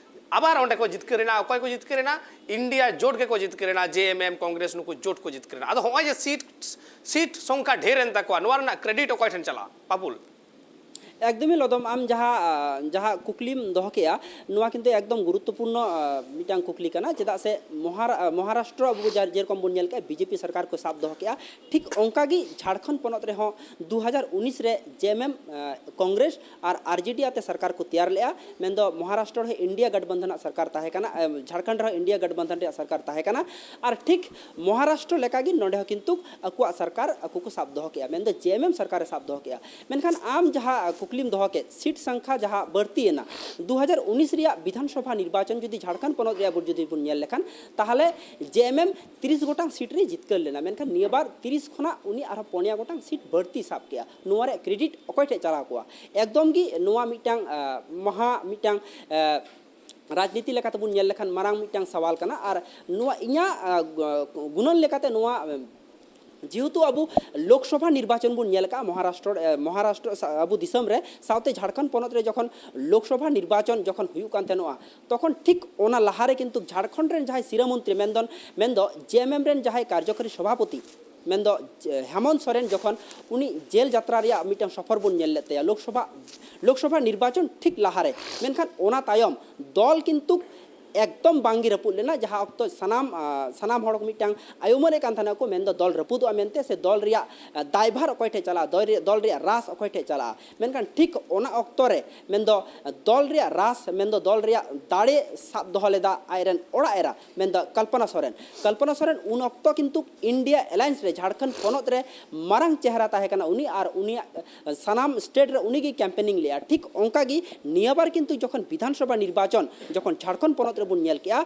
ᱟᱵᱟᱨ ᱚᱸᱰᱮ ᱠᱚ ᱡᱤᱛᱠᱟᱹᱨ ᱮᱱᱟ᱾ ᱚᱠᱚᱭ ᱠᱚ ᱡᱤᱛᱠᱟᱹᱨ ᱮᱱᱟ? ᱤᱱᱰᱤᱭᱟ ᱡᱳᱴ ᱜᱮᱠᱚ ᱡᱤᱛᱠᱟᱹᱨ ᱮᱱᱟ, ᱡᱮ ᱮᱢ ᱮᱢ, ᱠᱚᱝᱜᱨᱮᱥ, ᱱᱩᱠᱩ ᱡᱳᱴ ᱠᱚ ᱡᱤᱛᱠᱟᱹᱨ ᱮᱱᱟ᱾ ᱟᱫᱚ ᱦᱚᱸᱜᱼᱚᱭ ᱡᱮ ᱥᱤᱴ, ᱥᱤᱴ ᱥᱚᱝᱠᱷᱟ ᱰᱷᱮᱨ ᱮᱱ ᱛᱟᱠᱚᱣᱟ, ᱱᱚᱣᱟ ᱨᱮᱱᱟᱜ ᱠᱨᱮᱰᱤᱴ ᱚᱠᱚᱭ ᱴᱷᱮᱱ ᱪᱟᱞᱟᱜᱼᱟ, ᱯᱟᱯᱩᱞ? ᱮᱠᱫᱚᱢ ᱞᱚᱫᱚᱢ, ᱟᱢ ᱡᱟᱦᱟᱸ ᱡᱟᱦᱟᱸ ᱠᱩᱠᱞᱤᱢ ᱫᱚᱦᱚ ᱠᱮᱜᱼᱟ, ᱱᱚᱣᱟ ᱠᱤᱱᱛᱩ ᱮᱠᱫᱚᱢ ᱜᱩᱨᱩᱛᱛᱚᱯᱩᱨᱱᱚ ᱢᱤᱫᱴᱟᱝ ᱠᱩᱠᱞᱤ ᱠᱟᱱᱟ᱾ ᱪᱮᱫᱟᱜ ᱥᱮ ᱢᱚᱦᱟᱨᱟ- ᱢᱚᱦᱟᱨᱟᱥᱴᱨᱚ ᱟᱵᱚ ᱡᱟᱨ- ᱡᱮᱨᱚᱠᱚᱢ ᱵᱚᱱ ᱧᱮᱞ ᱠᱮᱜᱼᱟ, ᱵᱤᱡᱮᱯᱤ ᱥᱚᱨᱠᱟᱨ ᱠᱚ ᱥᱟᱵ ᱫᱚᱦᱚ ᱠᱮᱜᱼᱟ, ᱴᱷᱤᱠ ᱚᱱᱠᱟᱜᱮ ᱡᱷᱟᱲᱠᱷᱚᱸᱰ ᱯᱚᱱᱚᱛ ᱨᱮᱦᱚᱸ ᱫᱩ ᱦᱟᱡᱟᱨ ᱩᱱᱤᱥ ᱨᱮ ᱡᱮ ᱮᱢ ᱮᱢ ᱠᱚᱝᱜᱨᱮᱥ ᱟᱨ ᱟᱨ ᱡᱮ ᱰᱤ ᱟᱛᱮ ᱥᱚᱨᱠᱟᱨ ᱠᱚ ᱛᱮᱭᱟᱨ ᱞᱮᱜᱼᱟ᱾ ᱢᱮᱱᱫᱚ ᱢᱚᱦᱟᱨᱟᱥᱴᱨᱚ ᱨᱮ ᱤᱱᱰᱤᱭᱟ ᱜᱟᱴᱵᱚᱱᱫᱷᱚᱱᱟᱜ ᱥᱚᱨᱠᱟᱨ ᱛᱟᱦᱮᱸ ᱠᱟᱱᱟ, ᱡᱷᱟᱲᱠᱷᱚᱸᱰ ᱨᱮᱦᱚᱸ ᱤᱱᱰᱤᱭᱟ ᱜᱟᱴᱵᱚᱱᱫᱷᱚᱱ ᱨᱮᱭᱟᱜ ᱥᱚᱨᱠᱟᱨ ᱛᱟᱦᱮᱸ ᱠᱟᱱᱟ᱾ ᱟᱨ ᱴᱷᱤᱠ ᱢᱚᱦᱟᱨᱟᱥᱴᱨᱚ ᱞᱮᱠᱟᱜᱮ ᱱᱚᱰᱮ ᱦᱚᱸ ᱠᱤᱱᱛᱩ ᱟᱠᱚᱣᱟᱜ ᱥᱚᱨᱠᱟᱨ ᱟᱠᱚ ᱠᱚ ᱥᱟᱵ ᱫᱚᱦᱚ ᱠᱮᱜᱼᱟ, ᱢᱮᱱᱫᱚ ᱡᱮ ᱮᱢ ᱮᱢ ᱥᱚᱨᱠᱟᱨᱮ ᱥᱟᱵ ᱫᱚᱦᱚ ᱠᱮᱜᱼᱟ᱾ ᱢᱮᱱᱠᱷᱟᱱ ᱟᱢ ᱡᱟᱦᱟᱸ ᱠᱩᱠᱞᱤᱢ ᱫᱚᱦᱚ ᱠᱮᱫ, ᱥᱤᱴ ᱥᱚᱝᱠᱷᱟ ᱡᱟᱦᱟᱸ ᱵᱟᱹᱲᱛᱤᱭᱮᱱᱟ, ᱫᱩ ᱦᱟᱡᱟᱨ ᱩᱱᱤᱥ ᱨᱮᱭᱟᱜ ᱵᱤᱫᱷᱟᱱ ᱥᱚᱵᱷᱟ ᱱᱤᱨᱵᱟᱪᱚᱱ ᱡᱩᱫᱤ ᱡᱷᱟᱲᱠᱷᱚᱸᱰ ᱯᱚᱱᱚᱛ ᱨᱮᱭᱟᱜ ᱵᱚᱱ ᱡᱩᱫᱤ ᱵᱚᱱ ᱧᱮᱞ ᱞᱮᱠᱷᱟᱱ, ᱛᱟᱦᱚᱞᱮ ᱡᱮ ᱮᱢ ᱮᱢ ᱛᱤᱨᱤᱥ ᱜᱚᱴᱟᱝ ᱥᱤᱴ ᱨᱮ ᱡᱤᱛᱠᱟᱹᱨ ᱞᱮᱱᱟ᱾ ᱢᱮᱱᱠᱷᱟᱱ ᱱᱤᱭᱟᱹ ᱵᱟᱨ ᱛᱤᱨᱤᱥ ᱠᱷᱚᱱᱟᱜ ᱩᱱᱤ ᱟᱨᱦᱚᱸ ᱯᱩᱱᱭᱟ ᱜᱚᱴᱟᱝ ᱥᱤᱴ ᱵᱟᱹᱲᱛᱤ ᱥᱟᱵ ᱠᱮᱜᱼᱟ᱾ ᱱᱚᱣᱟ ᱨᱮᱭᱟᱜ ᱠᱨᱮᱰᱤᱴ ᱚᱠᱚᱭ ᱴᱷᱮᱡ ᱪᱟᱞᱟᱣ ᱠᱚᱣᱟ? ᱮᱠᱫᱚᱢ ᱜᱮ ᱱᱚᱣᱟ ᱢᱤᱫᱴᱟᱝ ᱢᱟᱦᱟ ᱢᱤᱫᱴᱟᱝ ᱨᱟᱡᱽᱱᱤᱛᱤ ᱞᱮᱠᱟᱛᱮ ᱵᱚᱱ ᱧᱮᱞ ᱞᱮᱠᱷᱟᱱ ᱢᱟᱨᱟᱝ ᱢᱤᱫᱴᱟᱝ ᱥᱟᱣᱟᱞ ᱠᱟᱱᱟ᱾ ᱟᱨ ᱱᱚᱣᱟ ᱤᱧᱟᱹᱜ ᱜᱩᱱᱟᱹᱱ ᱞᱮᱠᱟᱛᱮ ᱱᱚᱣᱟ ᱡᱮᱦᱮᱛᱩ ᱟᱵᱚ ᱞᱳᱠᱥᱚᱵᱷᱟ ᱱᱤᱨᱵᱟᱪᱚᱱ ᱵᱚᱱ ᱧᱮᱞ ᱟᱠᱟᱫᱼᱟ, ᱢᱚᱦᱟᱨᱟᱥᱴᱨᱚ ᱢᱚᱦᱟᱨᱟᱥᱴᱨᱚ ᱟᱵᱚ ᱫᱤᱥᱚᱢ ᱨᱮ, ᱥᱟᱶᱛᱮ ᱡᱷᱟᱲᱠᱷᱚᱸᱰ ᱯᱚᱱᱚᱛ ᱨᱮ ᱡᱚᱠᱷᱚᱱ ᱞᱳᱠᱥᱚᱵᱷᱟ ᱱᱤᱨᱵᱟᱪᱚᱱ ᱡᱚᱠᱷᱚᱱ ᱦᱩᱭᱩᱜ ᱠᱟᱱ ᱛᱟᱦᱮᱱᱚᱜᱼᱟ, ᱛᱚᱠᱷᱚᱱ ᱴᱷᱤᱠ ᱚᱱᱟ ᱞᱟᱦᱟᱨᱮ ᱠᱤᱱᱛᱩ ᱡᱷᱟᱲᱠᱷᱚᱸᱰ ᱨᱮᱱ ᱡᱟᱦᱟᱸᱭ ᱥᱤᱨᱟᱹ ᱢᱚᱱᱛᱨᱤ ᱢᱮᱱᱫᱚ ᱢᱮᱱᱫᱚ ᱡᱮ ᱮᱢ ᱮᱢ ᱨᱮᱱ ᱡᱟᱦᱟᱸᱭ ᱠᱟᱨᱡᱚᱠᱟᱨᱤ ᱥᱚᱵᱷᱟᱯᱚᱛᱤ ᱢᱮᱱᱫᱚ ᱦᱮᱢᱚᱱᱛ ᱥᱚᱨᱮᱱ ᱡᱚᱠᱷᱚᱱ ᱩᱱᱤ ᱡᱮᱞ ᱡᱟᱛᱨᱟ ᱨᱮᱭᱟᱜ ᱢᱤᱫᱴᱟᱝ ᱥᱚᱯᱷᱚᱨ ᱵᱚᱱ ᱧᱮᱞ ᱞᱮᱫ ᱛᱟᱭᱟ ᱞᱳᱠᱥᱚᱵᱷᱟ ᱞᱳᱠᱥᱚᱵᱷᱟ ᱱᱤᱨᱵᱟᱪᱚᱱ ᱴᱷᱤᱠ ᱞᱟᱦᱟᱨᱮ, ᱢᱮᱱᱠᱷᱟᱱ ᱚᱱᱟ ᱛᱟᱭᱚᱢ ᱫᱚᱞ ᱠᱤᱱᱛᱩ ᱮᱠᱫᱚᱢ ᱵᱟᱝᱜᱮ ᱨᱟᱹᱯᱩᱫ ᱞᱮᱱᱟ᱾ ᱡᱟᱦᱟᱸ ᱚᱠᱛᱚ ᱥᱟᱱᱟᱢ ᱥᱟᱱᱟᱢ ᱦᱚᱲ ᱠᱚ ᱢᱤᱫᱴᱟᱝ ᱟᱭᱩᱢᱟᱹᱱᱮᱫ ᱠᱟᱱ ᱛᱟᱦᱮᱱᱟ ᱠᱚ, ᱢᱮᱱᱫᱚ ᱫᱚᱞ ᱨᱟᱹᱯᱩᱫᱚᱜᱼᱟ ᱢᱮᱱᱛᱮ, ᱥᱮ ᱫᱚᱞ ᱨᱮᱭᱟᱜ ᱫᱟᱭᱵᱷᱟᱨ ᱚᱠᱚᱭ ᱴᱷᱮᱡ ᱪᱟᱞᱟᱜᱼᱟ, ᱫᱚᱞ ᱨᱮᱭᱟᱜ ᱨᱟᱥ ᱚᱠᱚᱭ ᱴᱷᱮᱡ ᱪᱟᱞᱟᱜᱼᱟ᱾ ᱢᱮᱱᱠᱷᱟᱱ ᱴᱷᱤᱠ ᱚᱱᱟ ᱚᱠᱛᱚ ᱨᱮ ᱢᱮᱱᱫᱚ ᱫᱚᱞ ᱨᱮᱭᱟᱜ ᱨᱟᱥ, ᱢᱮᱱᱫᱚ ᱫᱚᱞ ᱨᱮᱭᱟᱜ ᱫᱟᱲᱮ ᱥᱟᱵ ᱫᱚᱦᱚ ᱞᱮᱫᱟ ᱟᱡᱨᱮᱱ ᱚᱲᱟᱜ ᱮᱨᱟ ᱢᱮᱱᱫᱚ ᱠᱚᱞᱯᱚᱱᱟ ᱥᱚᱨᱮᱱ᱾ ᱠᱚᱞᱯᱚᱱᱟ ᱥᱚᱨᱮᱱ ᱩᱱ ᱚᱠᱛᱚ ᱠᱤᱱᱛᱩ ᱤᱱᱰᱤᱭᱟ ᱮᱞᱟᱭᱮᱱᱥ ᱨᱮ ᱡᱷᱟᱲᱠᱷᱚᱸᱰ ᱯᱚᱱᱚᱛ ᱨᱮ ᱢᱟᱨᱟᱝ ᱪᱮᱦᱨᱟ ᱛᱟᱦᱮᱸ ᱠᱟᱱᱟ ᱩᱱᱤ, ᱟᱨ ᱩᱱᱤᱭᱟᱜ ᱥᱟᱱᱟᱢ ᱥᱴᱮᱴ ᱨᱮ ᱩᱱᱤᱜᱮ ᱠᱮᱢᱯᱮᱱᱤᱝ ᱞᱮᱜᱼᱟ᱾ ᱴᱷᱤᱠ ᱚᱱᱠᱟᱜᱮ ᱱᱤᱭᱟᱹ ᱵᱟᱨ ᱠᱤᱱᱛᱩ ᱡᱚᱠᱷᱚᱱ ᱵᱤᱫᱷᱟᱱ ᱥᱚᱵᱷᱟ ᱱᱤᱨᱵᱟᱪᱚᱱ ᱡᱚᱠᱷᱚᱱ ᱡᱷᱟᱲᱠᱷᱚᱸᱰ ᱯᱚᱱᱚᱛ ᱨᱮᱵᱚᱱ ᱧᱮᱞ ᱠᱮᱜᱼᱟ,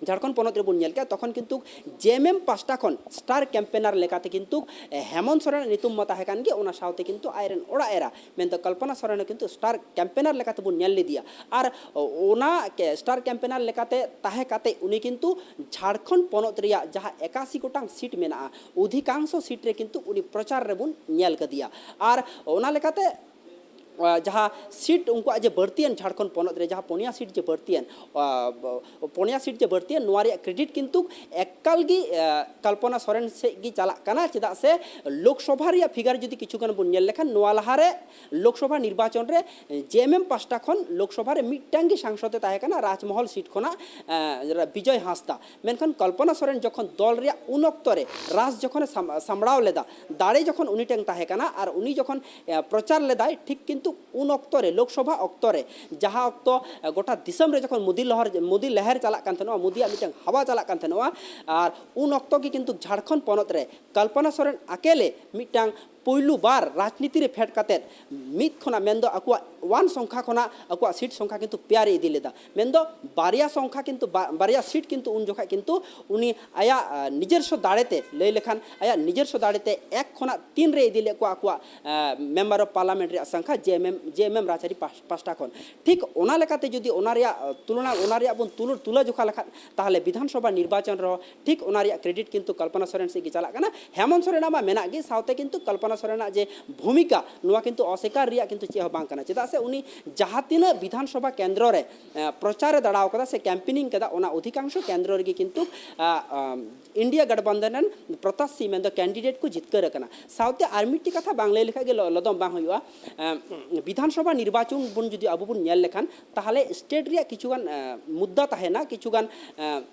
ᱡᱷᱟᱲᱠᱷᱚᱸᱰ ᱯᱚᱱᱚᱛ ᱨᱮᱵᱚᱱ ᱧᱮᱞ ᱠᱮᱜᱼᱟ, ᱛᱚᱠᱷᱚᱱ ᱠᱤᱱᱛᱩ ᱡᱮ ᱮᱢ ᱮᱢ ᱯᱟᱥᱴᱟ ᱠᱷᱚᱱ ᱥᱴᱟᱨ ᱠᱮᱢᱯᱮᱱᱟᱨ ᱞᱮᱠᱟᱛᱮ ᱠᱤᱱᱛᱩ ᱦᱮᱢᱚᱱᱛ ᱥᱚᱨᱮᱱᱟᱜ ᱧᱩᱛᱩᱢ ᱢᱟ ᱛᱟᱦᱮᱸ ᱠᱟᱱ ᱜᱮ, ᱚᱱᱟ ᱥᱟᱶᱛᱮ ᱠᱤᱱᱛᱩ ᱟᱡᱨᱮᱱ ᱚᱲᱟᱜ ᱮᱨᱟ ᱢᱮᱱᱫᱚ ᱠᱚᱞᱯᱚᱱᱟ ᱥᱚᱨᱮᱱ ᱦᱚᱸ ᱠᱤᱱᱛᱩ ᱥᱴᱟᱨ ᱠᱮᱢᱯᱮᱱᱟᱨ ᱞᱮᱠᱟᱛᱮᱵᱚᱱ ᱧᱮᱞ ᱞᱮᱫᱮᱭᱟ᱾ ᱟᱨ ᱚᱱᱟ ᱥᱴᱟᱨ ᱠᱮᱢᱯᱮᱱᱟᱨ ᱞᱮᱠᱟᱛᱮ ᱛᱟᱦᱮᱸ ᱠᱟᱛᱮ ᱩᱱᱤ ᱠᱤᱱᱛᱩ ᱡᱷᱟᱲᱠᱷᱚᱸᱰ ᱯᱚᱱᱚᱛ ᱨᱮᱭᱟᱜ ᱡᱟᱦᱟᱸ ᱮᱠᱟᱥᱤ ᱜᱚᱴᱟᱝ ᱥᱤᱴ ᱢᱮᱱᱟᱜᱼᱟ, ᱚᱫᱷᱤᱠᱟᱝᱥᱚ ᱥᱤᱴ ᱨᱮ ᱠᱤᱱᱛᱩ ᱩᱱᱤ ᱯᱨᱚᱪᱟᱨ ᱨᱮᱵᱚᱱ ᱧᱮᱞ ᱠᱟᱫᱮᱭᱟ᱾ ᱟᱨ ᱚᱱᱟ ᱞᱮᱠᱟᱛᱮ ᱡᱟᱦᱟᱸ ᱥᱤᱴ ᱩᱱᱠᱩᱣᱟᱜ ᱡᱮ ᱵᱟᱹᱲᱛᱤᱭᱮᱱ ᱡᱷᱟᱲᱠᱷᱚᱸᱰ ᱯᱚᱱᱚᱛ ᱨᱮ, ᱡᱟᱦᱟᱸ ᱯᱩᱱᱭᱟ ᱥᱤᱴ ᱡᱮ ᱵᱟᱹᱲᱛᱤᱭᱮᱱ, ᱯᱩᱱᱭᱟ ᱥᱤᱴ ᱡᱮ ᱵᱟᱹᱲᱛᱤᱭᱮᱱ, ᱱᱚᱣᱟ ᱨᱮᱭᱟᱜ ᱠᱨᱮᱰᱤᱴ ᱠᱤᱱᱛᱩ ᱮᱠᱟᱞ ᱜᱮ ᱠᱚᱞᱯᱚᱱᱟ ᱥᱚᱨᱮᱱ ᱥᱮᱫ ᱜᱮ ᱪᱟᱞᱟᱜ ᱠᱟᱱᱟ᱾ ᱪᱮᱫᱟᱜ ᱥᱮ ᱞᱳᱠᱥᱚᱵᱷᱟ ᱨᱮᱭᱟᱜ ᱯᱷᱤᱜᱟᱨ ᱡᱩᱫᱤ ᱠᱤᱪᱷᱩ ᱜᱟᱱ ᱵᱚᱱ ᱧᱮᱞ ᱞᱮᱠᱷᱟᱱ, ᱱᱚᱣᱟ ᱞᱟᱦᱟᱨᱮ ᱞᱳᱠᱥᱚᱵᱷᱟ ᱱᱤᱨᱵᱟᱪᱚᱱ ᱨᱮ ᱡᱮ ᱮᱢ ᱮᱢ ᱯᱟᱦᱴᱟ ᱠᱷᱚᱱ ᱞᱳᱠᱥᱚᱵᱷᱟ ᱨᱮ ᱢᱤᱫᱴᱟᱝ ᱜᱮ ᱥᱟᱝᱥᱚᱫ ᱮ ᱛᱟᱦᱮᱸ ᱠᱟᱱᱟ ᱨᱟᱡᱽᱢᱚᱦᱚᱞ ᱥᱤᱴ ᱠᱷᱚᱱᱟᱜ, ᱵᱤᱡᱚᱭ ᱦᱟᱸᱥᱫᱟ᱾ ᱢᱮᱱᱠᱷᱟᱱ ᱠᱚᱞᱯᱚᱱᱟ ᱥᱚᱨᱮᱱ ᱡᱚᱠᱷᱚᱱ ᱫᱚᱞ ᱨᱮᱭᱟᱜ ᱩᱱ ᱚᱠᱛᱚ ᱨᱮ ᱨᱟᱥ ᱡᱚᱠᱷᱚᱱᱮ ᱥᱟᱢ-, ᱥᱟᱢᱵᱲᱟᱣ ᱞᱮᱫᱟ, ᱫᱟᱲᱮ ᱡᱚᱠᱷᱚᱱ ᱩᱱᱤ ᱴᱷᱮᱱ ᱛᱟᱦᱮᱸ ᱠᱟᱱᱟ ᱟᱨ ᱩᱱᱤ ᱡᱚᱠᱷᱚᱱ ᱯᱨᱚᱪᱟᱨ ᱞᱮᱫᱟᱭ, ᱴᱷᱤᱠ ᱠᱤᱱᱛᱩ ᱩᱱ ᱚᱠᱛᱚ ᱨᱮ, ᱞᱳᱠᱥᱚᱵᱷᱟ ᱚᱠᱛᱚ ᱨᱮ, ᱡᱟᱦᱟᱸ ᱚᱠᱛᱚ ᱜᱚᱴᱟ ᱫᱤᱥᱚᱢ ᱨᱮ ᱡᱚᱠᱷᱚᱱ ᱢᱳᱫᱤ ᱞᱚᱦᱚᱨ, ᱢᱳᱫᱤ ᱞᱮᱦᱮᱨ ᱪᱟᱞᱟᱜ ᱠᱟᱱ ᱛᱟᱦᱮᱱᱟ, ᱢᱳᱫᱤᱭᱟᱜ ᱢᱤᱫᱴᱟᱝ ᱦᱟᱣᱟ ᱪᱟᱞᱟᱜ ᱠᱟᱱ ᱛᱟᱦᱮᱱᱟ, ᱟᱨ ᱩᱱ ᱚᱠᱛᱚ ᱜᱮ ᱠᱤᱱᱛᱩ ᱡᱷᱟᱲᱠᱷᱚᱸᱰ ᱯᱚᱱᱚᱛ ᱨᱮ ᱠᱚᱞᱯᱚᱱᱟ ᱥᱚᱨᱮᱱ ᱟᱠᱮᱞᱮ ᱢᱤᱫᱴᱟᱝ ᱯᱩᱭᱞᱩ ᱵᱟᱨ ᱨᱟᱡᱽᱱᱤᱛᱤ ᱨᱮ ᱯᱷᱮᱰ ᱠᱟᱛᱮᱫ ᱢᱤᱫ ᱠᱷᱚᱱᱟᱜ, ᱢᱮᱱᱫᱚ ᱟᱠᱚᱣᱟᱜ ᱚᱣᱟᱱ ᱥᱚᱝᱠᱷᱟ ᱠᱷᱚᱱᱟᱜ ᱟᱠᱚᱣᱟᱜ ᱥᱤᱴ ᱥᱚᱝᱠᱷᱟ ᱠᱤᱱᱛᱩ ᱯᱮᱭᱟ ᱨᱮ ᱤᱫᱤ ᱞᱮᱫᱟ᱾ ᱢᱮᱱᱫᱚ ᱵᱟᱨᱭᱟ ᱥᱚᱝᱠᱷᱟ ᱠᱤᱱᱛᱩ ᱵᱟ-, ᱵᱟᱨᱭᱟ ᱥᱤᱴ ᱠᱤᱱᱛᱩ ᱩᱱ ᱡᱚᱠᱷᱟᱡ ᱠᱤᱱᱛᱩ ᱩᱱᱤ ᱟᱭᱟᱜ, ᱟᱸ, ᱱᱤᱡᱮᱨᱥᱚ ᱫᱟᱲᱮᱛᱮ, ᱞᱟᱹᱭ ᱞᱮᱠᱷᱟᱱ ᱟᱭᱟᱜ ᱱᱤᱡᱮᱨᱥᱚ ᱫᱟᱲᱮᱛᱮ ᱮᱠ ᱠᱷᱚᱱᱟᱜ ᱛᱤᱱ ᱨᱮ ᱤᱫᱤ ᱞᱮᱫ ᱠᱚᱣᱟ ᱟᱠᱚᱣᱟᱜ, ᱟᱸ, ᱢᱮᱢᱵᱟᱨ ᱚᱯᱷ ᱯᱟᱨᱞᱟᱢᱮᱱᱴ ᱨᱮᱭᱟᱜ ᱥᱚᱝᱠᱷᱟ ᱡᱮ ᱮᱢ ᱮᱢ, ᱡᱮ ᱮᱢ ᱮᱢ ᱨᱟᱡᱽᱟᱹᱨᱤ ᱯᱟᱦ-, ᱯᱟᱥᱴᱟ ᱠᱷᱚᱱ᱾ ᱴᱷᱤᱠ ᱚᱱᱟ ᱞᱮᱠᱟᱛᱮ ᱡᱩᱫᱤ ᱚᱱᱟ ᱨᱮᱭᱟᱜ, ᱟᱸ, ᱛᱩᱞᱚᱱᱟ, ᱚᱱᱟ ᱨᱮᱭᱟᱜ ᱵᱚᱱ ᱛᱩᱞᱟᱹ-, ᱛᱩᱞᱟᱹ ᱡᱚᱠᱷᱟ ᱞᱮᱠᱷᱟᱱ, ᱛᱟᱦᱚᱞᱮ ᱵᱤᱫᱷᱟᱱ ᱥᱚᱵᱷᱟ ᱱᱤᱨᱵᱟᱪᱚᱱ ᱨᱮᱦᱚᱸ ᱴᱷᱤᱠ ᱚᱱᱟ ᱨᱮᱭᱟᱜ ᱠᱨᱮᱰᱤᱴ ᱠᱤᱱᱛᱩ ᱠᱚᱞᱯᱚᱱᱟ ᱥᱚᱨᱮᱱ ᱥᱮᱫ ᱜᱮ ᱪᱟᱞᱟᱜ ᱠᱟᱱᱟ᱾ ᱦᱮᱢᱚᱱᱛ ᱥᱚᱨᱮᱱᱟᱜ ᱢᱟ ᱢᱮᱱᱟᱜ ᱜᱮ, ᱥᱟᱶᱛᱮ ᱠᱤᱱᱛᱩ ᱠᱚᱞᱯᱚᱱᱟ ᱥᱚᱨᱮᱱᱟᱜ ᱡᱮ ᱵᱷᱩᱢᱤᱠᱟ, ᱱᱚᱣᱟ ᱠᱤᱱᱛᱩ ᱚᱥᱤᱠᱟᱨ ᱨᱮᱭᱟᱜ ᱠᱤᱱᱛᱩ ᱪᱮᱫ ᱦᱚᱸ ᱵᱟᱝ ᱠᱟᱱᱟ᱾ ᱪᱮᱫᱟᱜ ᱥᱮ ᱩᱱᱤ ᱡᱟᱦᱟᱸ ᱛᱤᱱᱟᱹᱜ ᱵᱤᱫᱷᱟᱱ ᱥᱚᱵᱷᱟ ᱠᱮᱱᱫᱨᱚ ᱨᱮ, ᱮᱸ, ᱯᱨᱚᱪᱟᱨᱮ ᱫᱟᱲᱟᱣ ᱠᱟᱫᱟ ᱥᱮ ᱠᱮᱢᱯᱮᱱᱤᱝ ᱠᱟᱫᱟ, ᱚᱱᱟ ᱚᱫᱷᱤᱠᱟᱝᱥᱚ ᱠᱮᱱᱫᱨᱚ ᱨᱮᱜᱮ ᱠᱤᱱᱛᱩ, ᱟ, ᱟᱢ, ᱤᱱᱰᱤᱭᱟ ᱜᱟᱴᱷᱵᱟᱱᱫᱷᱚᱱ ᱨᱮᱱ ᱯᱨᱚᱛᱟᱥᱤ, ᱢᱮᱱᱫᱚ ᱠᱮᱱᱰᱤᱰᱮᱴ ᱠᱚ ᱡᱤᱛᱠᱟᱹᱨ ᱟᱠᱟᱱᱟ᱾ ᱥᱟᱶᱛᱮ ᱟᱨ ᱢᱤᱫᱴᱤᱡ ᱠᱟᱛᱷᱟ ᱵᱟᱝ ᱞᱟᱹᱭ ᱞᱮᱠᱷᱟᱡ ᱜᱮ ᱞᱚ-, ᱞᱚᱫᱚᱢ ᱵᱟᱝ ᱦᱩᱭᱩᱜᱼᱟ᱾ ᱮᱸ, ᱵᱤᱫᱷᱟᱱ ᱥᱚᱵᱷᱟ ᱱᱤᱨᱵᱟᱪᱚᱱ ᱵᱚᱱ ᱡᱩᱫᱤ ᱟᱵᱚ ᱵᱚᱱ ᱧᱮᱞ ᱞᱮᱠᱷᱟᱱ, ᱛᱟᱦᱚᱞᱮ ᱥᱴᱮᱴ ᱨᱮᱭᱟᱜ ᱠᱤᱪᱷᱩ ᱜᱟᱱ, ᱮᱸ, ᱢᱩᱫᱽᱫᱟ ᱛᱟᱦᱮᱱᱟ, ᱠᱤᱪᱷᱩ ᱜᱟᱱ, ᱮᱸ,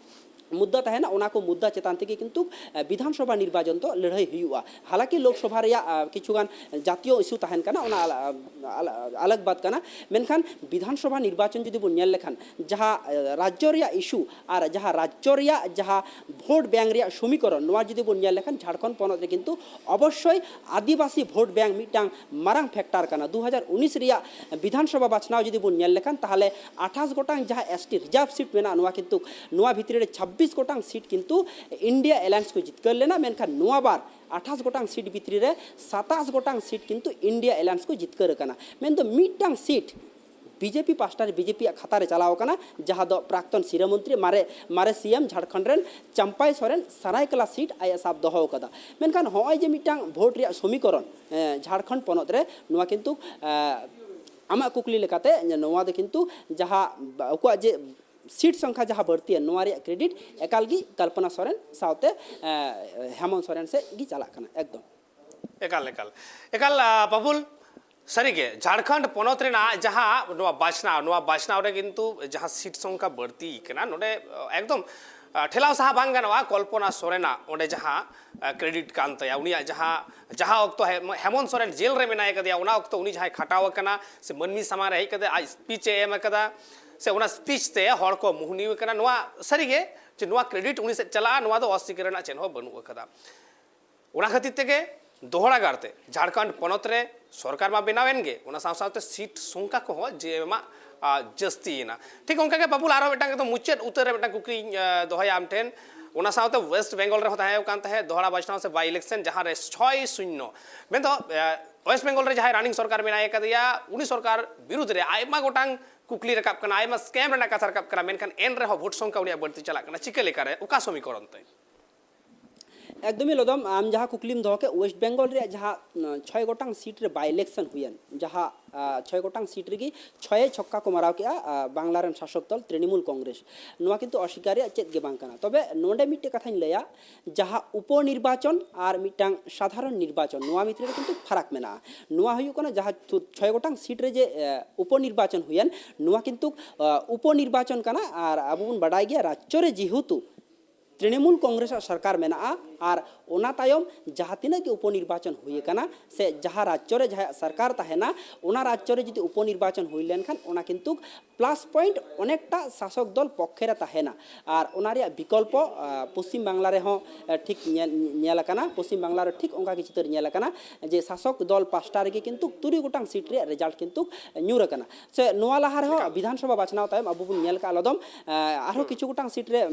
ᱢᱩᱫᱽᱫᱟ ᱛᱟᱦᱮᱱᱟ, ᱚᱱᱟ ᱠᱚ ᱢᱩᱫᱽᱫᱟ ᱪᱮᱛᱟᱱ ᱛᱮᱜᱮ ᱠᱤᱱᱛᱩ, ᱮ, ᱵᱤᱫᱷᱟᱱ ᱥᱚᱵᱷᱟ ᱱᱤᱨᱵᱟᱪᱚᱱ ᱫᱚ ᱞᱟᱹᱲᱦᱟᱹᱭ ᱦᱩᱭᱩᱜᱼᱟ᱾ ᱦᱟᱞᱟᱠᱤ ᱞᱳᱠᱥᱚᱵᱷᱟ ᱨᱮᱭᱟᱜ, ᱟ, ᱠᱤᱪᱷᱩ ᱜᱟᱱ ᱡᱟᱛᱤᱭᱚ ᱤᱥᱩ ᱛᱟᱦᱮᱱ ᱠᱟᱱᱟ, ᱚᱱᱟ ᱟᱞᱟ-, ᱟᱞᱟ-, ᱟᱞᱟᱜᱽ ᱵᱟᱛ ᱠᱟᱱᱟ᱾ ᱢᱮᱱᱠᱷᱟᱱ ᱵᱤᱫᱷᱟᱱ ᱥᱚᱵᱷᱟ ᱱᱤᱨᱵᱟᱪᱚᱱ ᱡᱩᱫᱤ ᱵᱚᱱ ᱧᱮᱞ ᱞᱮᱠᱷᱟᱱ, ᱡᱟᱦᱟᱸ, ᱮ, ᱨᱟᱡᱽᱡᱚ ᱨᱮᱭᱟᱜ ᱤᱥᱩ ᱟᱨ ᱡᱟᱦᱟᱸ ᱨᱟᱡᱽᱡᱚ ᱨᱮᱭᱟᱜ ᱡᱟᱦᱟᱸ ᱵᱷᱳᱴ ᱵᱮᱝᱠ ᱨᱮᱭᱟᱜ ᱥᱚᱢᱤᱠᱚᱨᱚᱱ, ᱱᱚᱣᱟ ᱡᱩᱫᱤ ᱵᱚᱱ ᱧᱮᱞ ᱞᱮᱠᱷᱟᱱ ᱡᱷᱟᱲᱠᱷᱚᱸᱰ ᱯᱚᱱᱚᱛ ᱨᱮ ᱠᱤᱱᱛᱩ ᱚᱵᱚᱥᱥᱳᱭ ᱟᱹᱫᱤᱵᱟᱹᱥᱤ ᱵᱷᱳᱴ ᱵᱮᱝᱠ ᱢᱤᱫᱴᱟᱝ ᱢᱟᱨᱟᱝ ᱯᱷᱮᱠᱴᱟᱨ ᱠᱟᱱᱟ᱾ ᱫᱩ ᱦᱟᱡᱟᱨ ᱩᱱᱤᱥ ᱨᱮᱭᱟᱜ ᱵᱤᱫᱷᱟᱱ ᱥᱚᱵᱷᱟ ᱵᱟᱪᱷᱱᱟᱣ ᱡᱩᱫᱤ ᱵᱚᱱ ᱧᱮᱞ ᱞᱮᱠᱷᱟᱱ, ᱛᱟᱦᱚᱞᱮ ᱟᱴᱷᱟᱥ ᱜᱚᱴᱟᱝ ᱡᱟᱦᱟᱸ ᱮᱥ ᱴᱤ ᱨᱤᱡᱟᱨᱵᱷ ᱥᱤᱴ ᱢᱮᱱᱟᱜᱼᱟ, ᱱᱚᱣᱟ ᱠᱤᱱᱛᱩ, ᱱᱚᱣᱟ ᱵᱷᱤᱛᱨᱤ ᱨᱮ ᱪᱷᱟᱵᱵᱤᱥ ᱜᱚᱴᱟᱝ ᱥᱤᱴ ᱠᱤᱱᱛᱩ ᱤᱱᱰᱤᱭᱟ ᱮᱞᱟᱭᱮᱱᱥ ᱠᱚ ᱡᱤᱛᱠᱟᱹᱨ ᱞᱮᱱᱟ᱾ ᱢᱮᱱᱠᱷᱟᱱ ᱱᱚᱣᱟ ᱵᱟᱨ ᱟᱴᱷᱟᱥ ᱜᱚᱴᱟᱝ ᱥᱤᱴ ᱵᱷᱤᱛᱨᱤ ᱨᱮ ᱥᱟᱛᱟᱥ ᱜᱚᱴᱟᱝ ᱥᱤᱴ ᱠᱤᱱᱛᱩ ᱤᱱᱰᱤᱭᱟ ᱮᱞᱟᱭᱮᱱᱥ ᱠᱚ ᱡᱤᱛᱠᱟᱹᱨ ᱟᱠᱟᱱᱟ᱾ ᱢᱮᱱᱫᱚ ᱢᱤᱫᱴᱟᱝ ᱥᱤᱴ ᱵᱤᱡᱮᱯᱤ ᱯᱟᱥᱴᱟ ᱨᱮ, ᱵᱤᱡᱮᱯᱤᱭᱟᱜ ᱠᱷᱟᱛᱟ ᱨᱮ ᱪᱟᱞᱟᱣ ᱟᱠᱟᱱᱟ, ᱡᱟᱦᱟᱸ ᱫᱚ ᱯᱨᱟᱠᱛᱚᱱ ᱥᱤᱨᱟᱹ ᱢᱚᱱᱛᱨᱤ, ᱢᱟᱨᱮ ᱢᱟᱨᱮ ᱥᱤ ᱮᱢ ᱡᱷᱟᱲᱠᱷᱚᱸᱰ ᱨᱮᱱ ᱪᱟᱢᱯᱟᱭ ᱥᱚᱨᱮᱱ ᱥᱟᱨᱟᱭᱠᱮᱞᱟ ᱥᱤᱴ ᱟᱡ ᱮ ᱥᱟᱵ ᱫᱚᱦᱚ ᱟᱠᱟᱫᱟ᱾ ᱢᱮᱱᱠᱷᱟᱱ ᱦᱚᱸᱜᱼᱚᱭ ᱡᱮ ᱢᱤᱫᱴᱟᱝ ᱵᱷᱳᱴ ᱨᱮᱭᱟᱜ ᱥᱚᱢᱤᱠᱚᱨᱚᱱ, ᱮᱸ, ᱡᱷᱟᱲᱠᱷᱚᱸᱰ ᱯᱚᱱᱚᱛ ᱨᱮ, ᱱᱚᱣᱟ ᱠᱤᱱᱛᱩ, ᱮᱸ, ᱟᱢᱟᱜ ᱠᱩᱠᱞᱤ ᱞᱮᱠᱟᱛᱮ ᱱᱚᱣᱟ ᱫᱚ ᱠᱤᱱᱛᱩ ᱡᱟᱦᱟᱸ ᱟᱠᱚᱣᱟᱜ ᱡᱮ ᱥᱤᱴ ᱥᱚᱝᱠᱷᱟ ᱡᱟᱦᱟᱸ ᱵᱟᱹᱲᱛᱤᱭᱮᱱ, ᱱᱚᱣᱟ ᱨᱮᱭᱟᱜ ᱠᱨᱮᱰᱤᱴ ᱮᱠᱟᱞ ᱜᱮ ᱠᱚᱞᱯᱚᱱᱟ ᱥᱚᱨᱮᱱ ᱥᱟᱶᱛᱮ, ᱮᱸ, ᱦᱮᱢᱚᱱᱛ ᱥᱚᱨᱮᱱ ᱥᱮᱫ ᱜᱮ ᱪᱟᱞᱟᱜ ᱠᱟᱱᱟ ᱮᱠᱫᱚᱢ᱾ ᱮᱠᱟᱞ ᱮᱠᱟᱞ ᱮᱠᱟᱞ ᱟ, ᱯᱟᱵᱩᱞ, ᱥᱟᱹᱨᱤᱜᱮ ᱡᱷᱟᱲᱠᱷᱚᱸᱰ ᱯᱚᱱᱚᱛ ᱨᱮᱱᱟᱜ ᱡᱟᱦᱟᱸ ᱱᱚᱣᱟ ᱵᱟᱪᱷᱱᱟᱣ, ᱱᱚᱣᱟ ᱵᱟᱪᱷᱱᱟᱣ ᱨᱮ ᱠᱤᱱᱛᱩ ᱡᱟᱦᱟᱸ ᱥᱤᱴ ᱥᱚᱝᱠᱷᱟ ᱵᱟᱹᱲᱛᱤ ᱠᱟᱱᱟ, ᱱᱚᱰᱮ ᱟ, ᱮᱠᱫᱚᱢ ᱟ, ᱴᱷᱮᱞᱟᱣ ᱥᱟᱦᱟ ᱵᱟᱝ ᱜᱟᱱᱚᱜᱼᱟ ᱠᱚᱞᱯᱚᱱᱟ ᱥᱚᱨᱮᱱᱟᱜ ᱚᱸᱰᱮ ᱡᱟᱦᱟᱸ ᱟ, ᱠᱨᱮᱰᱤᱴ ᱠᱟᱱ ᱛᱟᱭᱟ, ᱩᱱᱤᱭᱟᱜ ᱡᱟᱦᱟᱸ ᱡᱟᱦᱟᱸ ᱚᱠᱛᱚ ᱦᱮ- ᱦᱮᱢᱚᱱᱛ ᱥᱚᱨᱮᱱ ᱡᱮᱞ ᱨᱮ ᱢᱮᱱᱟᱭ ᱠᱟᱫᱮᱭᱟ, ᱚᱱᱟ ᱚᱠᱛᱚ ᱩᱱᱤ ᱡᱟᱦᱟᱸᱭ ᱠᱷᱟᱴᱟᱣ ᱟᱠᱟᱱᱟ ᱥᱮ ᱢᱟᱹᱱᱢᱤ ᱥᱟᱢᱟᱝ ᱨᱮ ᱦᱮᱡ ᱠᱟᱛᱮ ᱟᱡ ᱥᱯᱤᱪ ᱮ ᱮᱢ ᱟᱠᱟᱫᱟ ᱥᱮ ᱚᱱᱟ ᱥᱯᱤᱪ ᱛᱮ ᱦᱚᱲ ᱠᱚ ᱢᱩᱦᱱᱤ ᱟᱠᱟᱱᱟ, ᱱᱚᱣᱟ ᱥᱟᱹᱨᱤᱜᱮ ᱡᱮ ᱱᱚᱣᱟ ᱠᱨᱮᱰᱤᱴ ᱩᱱᱤ ᱥᱮᱫ ᱪᱟᱞᱟᱜᱼᱟ, ᱱᱚᱣᱟ ᱫᱚ ᱚᱥᱤᱠᱟᱹᱨ ᱨᱮᱱᱟᱜ ᱪᱮᱫ ᱦᱚᱸ ᱵᱟᱹᱱᱩᱜ ᱟᱠᱟᱫᱟ᱾ ᱚᱱᱟ ᱠᱷᱟᱹᱛᱤᱨ ᱛᱮᱜᱮ ᱫᱚᱦᱲᱟ ᱜᱟᱨᱛᱮ ᱡᱷᱟᱲᱠᱷᱚᱸᱰ ᱯᱚᱱᱚᱛ ᱨᱮ ᱥᱚᱨᱠᱟᱨ ᱢᱟ ᱵᱮᱱᱟᱣᱮᱱ ᱜᱮ, ᱚᱱᱟ ᱥᱟᱶ ᱥᱟᱶᱛᱮ ᱥᱤᱴ ᱥᱚᱝᱠᱷᱟ ᱠᱚᱦᱚᱸ ᱡᱮ ᱮᱢᱟ ᱟ, ᱡᱟᱹᱥᱛᱤᱭᱮᱱᱟ᱾ ᱴᱷᱤᱠ ᱚᱱᱠᱟᱜᱮ ᱯᱟᱯᱩᱞ ᱟᱨᱚ ᱢᱤᱫᱴᱟᱝ ᱮᱠᱫᱚᱢ ᱢᱩᱪᱟᱹᱫ ᱩᱛᱟᱹᱨ ᱨᱮ ᱢᱤᱫᱴᱟᱝ ᱠᱩᱠᱞᱤᱧ ᱟ, ᱫᱚᱦᱚᱭᱟ ᱟᱢ ᱴᱷᱮᱱ᱾ ᱚᱱᱟ ᱥᱟᱶᱛᱮ ᱳᱭᱮᱥᱴ ᱵᱮᱝᱜᱚᱞ ᱨᱮᱦᱚᱸ ᱛᱟᱦᱮᱸ ᱠᱟᱱ ᱛᱟᱦᱮᱸᱫ ᱫᱚᱦᱲᱟ ᱵᱟᱪᱷᱱᱟᱣ ᱥᱮ ᱵᱟᱭ ᱤᱞᱮᱠᱥᱚᱱ, ᱡᱟᱦᱟᱸ ᱨᱮ ᱪᱷᱚᱭ ᱥᱩᱱᱱᱚ, ᱢᱮᱱᱫᱚ ᱟ, ᱳᱭᱮᱥᱴ ᱵᱮᱝᱜᱚᱞ ᱨᱮ ᱡᱟᱦᱟᱸᱭ ᱨᱟᱱᱤᱝ ᱥᱚᱨᱠᱟᱨ ᱢᱮᱱᱟᱭ ᱟᱠᱟᱫᱮᱭᱟ, ᱩᱱᱤ ᱥᱚᱨᱠᱟᱨ ᱵᱤᱨᱩᱫᱷ ᱨᱮ ᱟᱭᱢᱟ ᱜᱚᱴᱟᱝ ᱠᱩᱠᱞᱤ ᱨᱟᱠᱟᱵ ᱠᱟᱱᱟ, ᱟᱭᱢᱟ ᱥᱠᱮᱢ ᱨᱮᱱᱟᱜ ᱠᱟᱛᱷᱟ ᱨᱟᱠᱟᱵ ᱠᱟᱱᱟ, ᱢᱮᱱᱠᱷᱟᱱ ᱮᱱ ᱨᱮᱦᱚᱸ ᱵᱷᱳᱴ ᱥᱚᱝᱠᱷᱟ ᱩᱱᱤᱭᱟᱜ ᱵᱟᱹᱲᱛᱤ ᱪᱟᱞᱟᱜ ᱠᱟᱱᱟ᱾ ᱪᱤᱠᱟᱹ ᱞᱮᱠᱟᱨᱮ, ᱚᱠᱟ ᱥᱚᱢᱤᱠᱚᱨᱚᱱ ᱛᱮ? ᱮᱠᱫᱚᱢ ᱞᱚᱫᱚᱢ, ᱟᱢ ᱡᱟᱦᱟᱸ ᱠᱩᱠᱞᱤᱢ ᱫᱚᱦᱚ ᱠᱮᱫ, ᱳᱭᱮᱥᱴ ᱵᱮᱝᱜᱚᱞ ᱨᱮᱭᱟᱜ ᱡᱟᱦᱟᱸ, ᱩᱸ, ᱪᱷᱚᱭ ᱜᱚᱴᱟᱝ ᱥᱤᱴ ᱨᱮ ᱵᱟᱭ ᱤᱞᱮᱠᱥᱚᱱ ᱦᱩᱭᱮᱱ, ᱡᱟᱦᱟᱸ, ᱟ, ᱪᱷᱚᱭ ᱜᱚᱴᱟᱝ ᱥᱤᱴ ᱨᱮᱜᱮ ᱪᱷᱚᱭᱮ ᱪᱷᱚᱠᱠᱟ ᱠᱚ ᱢᱟᱨᱟᱣ ᱠᱮᱜᱼᱟ, ᱟ, ᱵᱟᱝᱞᱟ ᱨᱮᱱ ᱥᱟᱥᱚᱠ ᱫᱚᱞ ᱛᱨᱤᱱᱢᱩᱞ ᱠᱚᱝᱜᱨᱮᱥ᱾ ᱱᱚᱣᱟ ᱠᱤᱱᱛᱩ ᱚᱥᱤᱠᱟᱨ ᱨᱮᱭᱟᱜ ᱪᱮᱫ ᱜᱮ ᱵᱟᱝ ᱠᱟᱱᱟ᱾ ᱛᱚᱵᱮ ᱱᱚᱰᱮ ᱢᱤᱫᱴᱮᱡ ᱠᱟᱛᱷᱟᱧ ᱞᱟᱹᱭᱟ, ᱡᱟᱦᱟᱸ ᱩᱯᱚ ᱱᱤᱨᱵᱟᱪᱚᱱ ᱟᱨ ᱢᱤᱫᱴᱟᱝ ᱥᱟᱫᱷᱟᱨᱚᱱ ᱱᱤᱨᱵᱟᱪᱚᱱ, ᱱᱚᱣᱟ ᱵᱷᱤᱛᱨᱤ ᱨᱮ ᱠᱤᱱᱛᱩ ᱯᱷᱟᱨᱟᱠ ᱢᱮᱱᱟᱜᱼᱟ᱾ ᱱᱚᱣᱟ ᱦᱩᱭᱩᱜ ᱠᱟᱱᱟ ᱡᱟᱦᱟᱸ ᱪᱷᱚᱭ ᱜᱚᱴᱟᱝ ᱥᱤᱴ ᱨᱮ ᱡᱮ, ᱮ, ᱩᱯᱚ ᱱᱤᱨᱵᱟᱪᱚᱱ ᱦᱩᱭᱮᱱ, ᱱᱚᱣᱟ ᱠᱤᱱᱛᱩ, ᱟ, ᱩᱯᱚ ᱱᱤᱨᱵᱟᱪᱚᱱ ᱠᱟᱱᱟ᱾ ᱟᱨ ᱟᱵᱚ ᱵᱚᱱ ᱵᱟᱰᱟᱭ ᱜᱮᱭᱟ, ᱨᱟᱡᱽᱡᱚ ᱨᱮ ᱡᱮᱦᱮᱛᱩ ᱛᱨᱤᱱᱢᱩᱞ ᱠᱚᱝᱜᱨᱮᱥ ᱟᱜ ᱥᱚᱨᱠᱟᱨ ᱢᱮᱱᱟᱜᱼᱟ, ᱟᱨ ᱚᱱᱟ ᱛᱟᱭᱚᱢ ᱡᱟᱦᱟᱸ ᱛᱤᱱᱟᱹᱜ ᱜᱮ ᱩᱯᱚ ᱱᱤᱨᱵᱟᱪᱚᱱ ᱦᱩᱭ ᱟᱠᱟᱱᱟ, ᱥᱮ ᱡᱟᱦᱟᱸ ᱨᱟᱡᱽᱡᱚ ᱨᱮ ᱡᱟᱦᱟᱸᱭᱟᱜ ᱥᱚᱨᱠᱟᱨ ᱛᱟᱦᱮᱱᱟ, ᱚᱱᱟ ᱨᱟᱡᱽᱡᱚ ᱨᱮ ᱡᱩᱫᱤ ᱩᱯᱚ ᱱᱤᱨᱵᱟᱪᱚᱱ ᱦᱩᱭ ᱞᱮᱱᱠᱷᱟᱱ, ᱚᱱᱟ ᱠᱤᱱᱛᱩ ᱯᱞᱟᱥ ᱯᱚᱭᱮᱱᱴ ᱚᱱᱮᱠᱴᱟ ᱥᱟᱥᱚᱠ ᱫᱚᱞ ᱯᱚᱠᱠᱷᱮ ᱨᱮ ᱛᱟᱦᱮᱱᱟ᱾ ᱟᱨ ᱚᱱᱟ ᱨᱮᱭᱟᱜ ᱵᱤᱠᱚᱞᱯᱚ, ᱟ, ᱯᱚᱥᱪᱤᱢ ᱵᱟᱝᱞᱟ ᱨᱮᱦᱚᱸ, ᱟ, ᱴᱷᱤᱠ ᱧᱮᱞ, ᱧᱮᱞ ᱟᱠᱟᱱᱟ, ᱯᱚᱥᱪᱤᱢ ᱵᱟᱝᱞᱟ ᱨᱮ ᱴᱷᱤᱠ ᱚᱱᱠᱟ ᱜᱮ ᱪᱤᱛᱟᱹᱨ ᱧᱮᱞ ᱟᱠᱟᱱᱟ ᱡᱮ ᱥᱟᱥᱚᱠ ᱫᱚᱞ ᱯᱟᱥᱴᱟ ᱨᱮᱜᱮ ᱠᱤᱱᱛᱩ ᱛᱩᱨᱩᱭ ᱜᱚᱴᱟᱝ ᱥᱤᱴ ᱨᱮᱭᱟᱜ ᱨᱮᱡᱟᱞᱴ ᱠᱤᱱᱛᱩ ᱧᱩᱨ ᱟᱠᱟᱱᱟ᱾ ᱥᱮ ᱱᱚᱣᱟ ᱞᱟᱦᱟ ᱨᱮᱦᱚᱸ ᱵᱤᱫᱷᱟᱱ ᱥᱚᱵᱷᱟ ᱵᱟᱪᱷᱱᱟᱣ ᱛᱟᱭᱚᱢ ᱟᱵᱚ ᱵᱚᱱ ᱧᱮᱞ ᱠᱟᱜᱼᱟ ᱞᱚᱫᱚᱢ, ᱟ, ᱟᱨᱦᱚᱸ ᱠᱤᱪᱷᱩ ᱜᱚᱴᱟᱝ ᱥᱤᱴ ᱨᱮ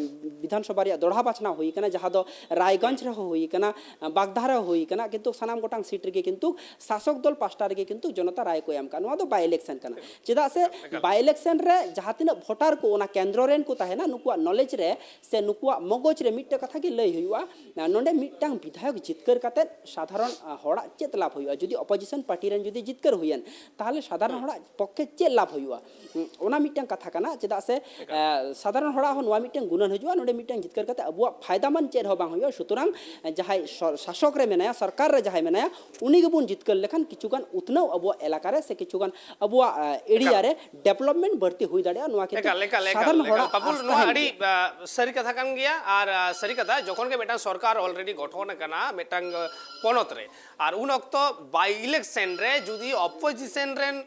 ᱵᱤᱫᱷᱟᱱ ᱥᱚᱵᱷᱟ ᱨᱮᱭᱟᱜ ᱫᱚᱲᱦᱟ ᱵᱟᱪᱷᱱᱟᱣ ᱦᱩᱭ ᱟᱠᱟᱱᱟ, ᱡᱟᱦᱟᱸ ᱫᱚ ᱨᱟᱭᱜᱚᱸᱡᱽ ᱨᱮᱦᱚᱸ ᱦᱩᱭ ᱠᱟᱱᱟ, ᱵᱟᱜᱽᱫᱟ ᱨᱮᱦᱚᱸ ᱦᱩᱭ ᱠᱟᱱᱟ, ᱠᱤᱱᱛᱩ ᱥᱟᱱᱟᱢ ᱜᱚᱴᱟᱝ ᱥᱤᱴ ᱨᱮᱜᱮ ᱠᱤᱱᱛᱩ ᱥᱟᱥᱚᱠ ᱫᱚᱞ ᱯᱟᱦᱴᱟ ᱨᱮᱜᱮ ᱠᱤᱱᱛᱩ ᱡᱚᱱᱚᱛᱟ ᱨᱟᱭ ᱠᱚ ᱮᱢ ᱠᱟᱜᱼᱟ᱾ ᱱᱚᱣᱟ ᱫᱚ ᱵᱟᱭ ᱤᱞᱮᱠᱥᱚᱱ ᱠᱟᱱᱟ᱾ ᱪᱮᱫᱟᱜ ᱥᱮ ᱵᱟᱭ ᱤᱞᱮᱠᱥᱚᱱ ᱨᱮ ᱡᱟᱦᱟᱸ ᱛᱤᱱᱟᱹᱜ ᱵᱷᱳᱴᱟᱨ ᱠᱚ ᱚᱱᱟ ᱠᱮᱱᱫᱨᱚ ᱨᱮᱱ ᱠᱚ ᱛᱟᱦᱮᱱᱟ, ᱱᱩᱠᱩᱣᱟᱜ ᱱᱚᱞᱮᱡᱽ ᱨᱮ ᱥᱮ ᱱᱩᱠᱩᱣᱟᱜ ᱢᱚᱜᱚᱡᱽ ᱨᱮ ᱢᱤᱫᱴᱮᱱ ᱠᱟᱛᱷᱟ ᱜᱮ ᱞᱟᱹᱭ ᱦᱩᱭᱩᱜᱼᱟ, ᱱᱚᱰᱮ ᱢᱤᱫᱴᱟᱝ ᱵᱤᱫᱷᱟᱭᱚᱠ ᱡᱤᱛᱠᱟᱹᱨ ᱠᱟᱛᱮ ᱥᱟᱫᱷᱟᱨᱚᱱ ᱦᱚᱲᱟᱜ ᱪᱮᱫ ᱞᱟᱵᱷ ᱦᱩᱭᱩᱜᱼᱟ? ᱡᱩᱫᱤ ᱚᱯᱳᱡᱤᱥᱚᱱ ᱯᱟᱨᱴᱤ ᱨᱮᱱ ᱡᱩᱫᱤ ᱡᱤᱛᱠᱟᱹᱨ ᱦᱩᱭᱮᱱ, ᱛᱟᱦᱚᱞᱮ ᱥᱟᱫᱷᱟᱨᱚᱱ ᱦᱚᱲᱟᱜ ᱯᱚᱠᱠᱷᱮ ᱪᱮᱫ ᱞᱟᱵᱷ ᱦᱩᱭᱩᱜᱼᱟ? ᱚᱱᱟ ᱢᱤᱫᱴᱟᱝ ᱠᱟᱛᱷᱟ ᱠᱟᱱᱟ᱾ ᱪᱮᱫᱟᱜ ᱥᱮ ᱥᱟᱫᱷᱟᱨᱚᱱ ᱦᱚᱲᱟᱜ ᱦᱚᱸ ᱱᱚᱣᱟ ᱢᱤᱫᱴᱟᱝ ᱜᱩᱱᱟᱹᱱ ᱦᱤᱡᱩᱜᱼᱟ, ᱱᱚᱰᱮ ᱢᱤᱫᱴᱟᱝ ᱡᱤᱛᱠᱟᱹᱨ ᱠᱟᱛᱮ ᱟᱵᱚᱣᱟᱜ ᱯᱷᱟᱭᱫᱟ ᱢᱟᱱ ᱪᱮᱫ ᱦᱚᱸ ᱵᱟᱝ ᱦᱩᱭᱩᱜᱼᱟ᱾ ᱥᱩᱛᱚᱨᱟᱝ ᱡᱟᱦᱟᱸᱭ ᱥᱟᱥᱚᱠ ᱨᱮ ᱢᱮᱱᱟᱭᱟ, ᱥᱚᱨᱠᱟᱨ ᱨᱮ ᱡᱟᱦᱟᱸᱭ ᱢᱮᱱᱟᱭᱟ, ᱩᱱᱤ ᱜᱮᱵᱚᱱ ᱡᱤᱛᱠᱟᱹᱨ ᱞᱮᱠᱷᱟᱱ ᱠᱤᱪᱷᱩᱜᱟᱱ ᱩᱛᱱᱟᱹᱣ ᱟᱵᱚᱣᱟᱜ ᱮᱞᱟᱠᱟ ᱨᱮ ᱥᱮ ᱠᱤᱪᱷᱩᱜᱟᱱ ᱟᱵᱚᱣᱟᱜ ᱮᱨᱤᱭᱟ ᱨᱮ ᱰᱮᱵᱷᱞᱚᱯᱢᱮᱱᱴ ᱵᱟᱹᱲᱛᱤ ᱦᱩᱭ ᱫᱟᱲᱮᱭᱟᱜᱼᱟ᱾ ᱱᱚᱣᱟ ᱠᱤᱱᱛᱩ ᱮᱠᱟᱞ, ᱮᱠᱟᱞ, ᱮᱠᱟᱞ, ᱥᱟᱫᱷᱟᱨᱚᱱ ᱮᱠᱟᱞ᱾ ᱦᱚᱲᱟᱜ ᱯᱟᱵᱩᱞ, ᱟᱥ ᱱᱚᱣᱟ ᱛᱟᱦᱮᱱ ᱟᱹᱰᱤ, ᱜᱮᱭᱟ᱾ ᱟ, ᱥᱟᱹᱨᱤ ᱠᱟᱛᱷᱟ ᱠᱟᱱ ᱜᱮᱭᱟ᱾ ᱟᱨ, ᱟ, ᱥᱟᱹᱨᱤ ᱠᱟᱛᱷᱟ, ᱡᱚᱠᱷᱚᱱ ᱜᱮ ᱢᱤᱫᱴᱟᱝ ᱥᱚᱨᱠᱟᱨ already ᱜᱚᱴᱷᱚᱱ ᱟᱠᱟᱱᱟ ᱢᱤᱫᱴᱟᱝ, ᱟ, ᱯᱚᱱᱚᱛ ᱨᱮ, ᱟᱨ ᱩᱱ ᱚᱠᱛᱚ ᱵᱟᱭ ᱤᱞᱮᱠᱥᱚᱱ ᱨᱮ ᱡᱩᱫᱤ ᱚᱯᱳᱡᱤᱥᱚᱱ ᱨᱮᱱ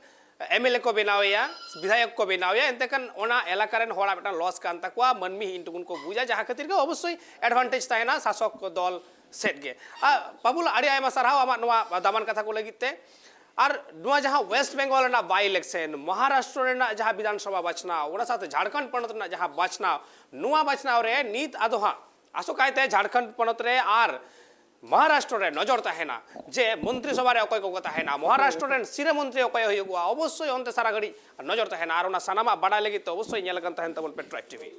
ᱮᱢ ᱮᱞ ᱮ ᱠᱚ ᱵᱮᱱᱟᱣᱮᱭᱟ, ᱵᱤᱫᱷᱟᱭᱚᱠ ᱠᱚ ᱵᱮᱱᱟᱣᱮᱭᱟ, ᱮᱱᱛᱮ ᱠᱷᱟᱱ ᱚᱱᱟ ᱮᱞᱟᱠᱟ ᱨᱮᱱ ᱦᱚᱲᱟᱜ ᱢᱤᱫᱴᱟᱝ ᱞᱚᱥ ᱠᱟᱱ ᱛᱟᱠᱚᱣᱟ, ᱢᱟᱹᱱᱢᱤ ᱦᱤᱱ ᱴᱩᱠᱩᱱ ᱠᱚ ᱵᱩᱡᱟ, ᱡᱟᱦᱟᱸ ᱠᱷᱟᱹᱛᱤᱨ ᱜᱮ ᱚᱵᱚᱥᱥᱳᱭ ᱮᱰᱵᱷᱟᱱᱴᱮᱡᱽ ᱛᱟᱦᱮᱱᱟ ᱥᱟᱥᱚᱠ ᱫᱚᱞ ᱥᱮᱫ ᱜᱮ᱾ ᱟᱨ ᱯᱟᱵᱩᱞ, ᱟᱹᱰᱤ ᱟᱭᱢᱟ ᱥᱟᱨᱦᱟᱣ ᱟᱢᱟᱜ ᱱᱚᱣᱟ ᱫᱟᱢᱟᱱ ᱠᱟᱛᱷᱟ ᱠᱚ ᱞᱟᱹᱜᱤᱫ ᱛᱮ᱾ ᱟᱨ ᱱᱚᱣᱟ ᱡᱟᱦᱟᱸ ᱳᱭᱮᱥᱴ ᱵᱮᱝᱜᱚᱞ ᱨᱮᱱᱟᱜ ᱵᱟᱭ ᱤᱞᱮᱠᱥᱚᱱ, ᱢᱚᱦᱟᱨᱟᱥᱴᱨᱚ ᱨᱮᱱᱟᱜ ᱡᱟᱦᱟᱸ ᱵᱤᱫᱷᱟᱱ ᱥᱚᱵᱷᱟ ᱵᱟᱪᱷᱱᱟᱣ, ᱚᱱᱟ ᱥᱟᱶᱛᱮ ᱡᱷᱟᱲᱠᱷᱚᱸᱰ ᱯᱚᱱᱚᱛ ᱨᱮᱱᱟᱜ ᱡᱟᱦᱟᱸ ᱵᱟᱪᱷᱱᱟᱣ, ᱱᱚᱣᱟ ᱵᱟᱪᱷᱱᱟᱣ ᱨᱮ ᱱᱤᱛ ᱟᱫᱚ ᱦᱟᱸᱜ ᱟᱥᱚᱠᱟᱭᱛᱮ ᱡᱷᱟᱲᱠᱷᱚᱸᱰ ᱯᱚᱱᱚᱛ ᱨᱮ ᱟᱨ ᱢᱚᱦᱟᱨᱟᱥᱴᱨᱚ ᱨᱮ ᱱᱚᱡᱚᱨ ᱛᱟᱦᱮᱱᱟ ᱡᱮ ᱢᱚᱱᱛᱨᱤ ᱥᱚᱵᱷᱟ ᱨᱮ ᱚᱠᱚᱭ ᱠᱚᱠᱚ ᱛᱟᱦᱮᱱᱟ, ᱢᱚᱦᱟᱨᱟᱥᱴᱨᱚ ᱨᱮᱱ ᱥᱤᱨᱟᱹ ᱢᱚᱱᱛᱨᱤ ᱚᱠᱚᱭ ᱦᱩᱭᱩᱜᱼᱟ, ᱚᱵᱚᱥᱥᱳᱭ ᱚᱱᱛᱮ ᱥᱟᱨᱟ ᱜᱷᱟᱹᱲᱤᱡ ᱱᱚᱡᱚᱨ ᱛᱟᱦᱮᱱᱟ᱾ ᱟᱨ ᱚᱱᱟ ᱥᱟᱱᱟᱢᱟᱜ ᱵᱟᱰᱟᱭ ᱞᱟᱹᱜᱤᱫ ᱛᱮ ᱚᱵᱚᱥᱥᱳᱭ ᱧᱮᱞ ᱟᱠᱟᱱ ᱛᱟᱦᱮᱱ ᱛᱟᱵᱚᱱ ᱯᱮ ᱴᱨᱟᱭᱤᱵᱽ ᱴᱤᱵᱷᱤ᱾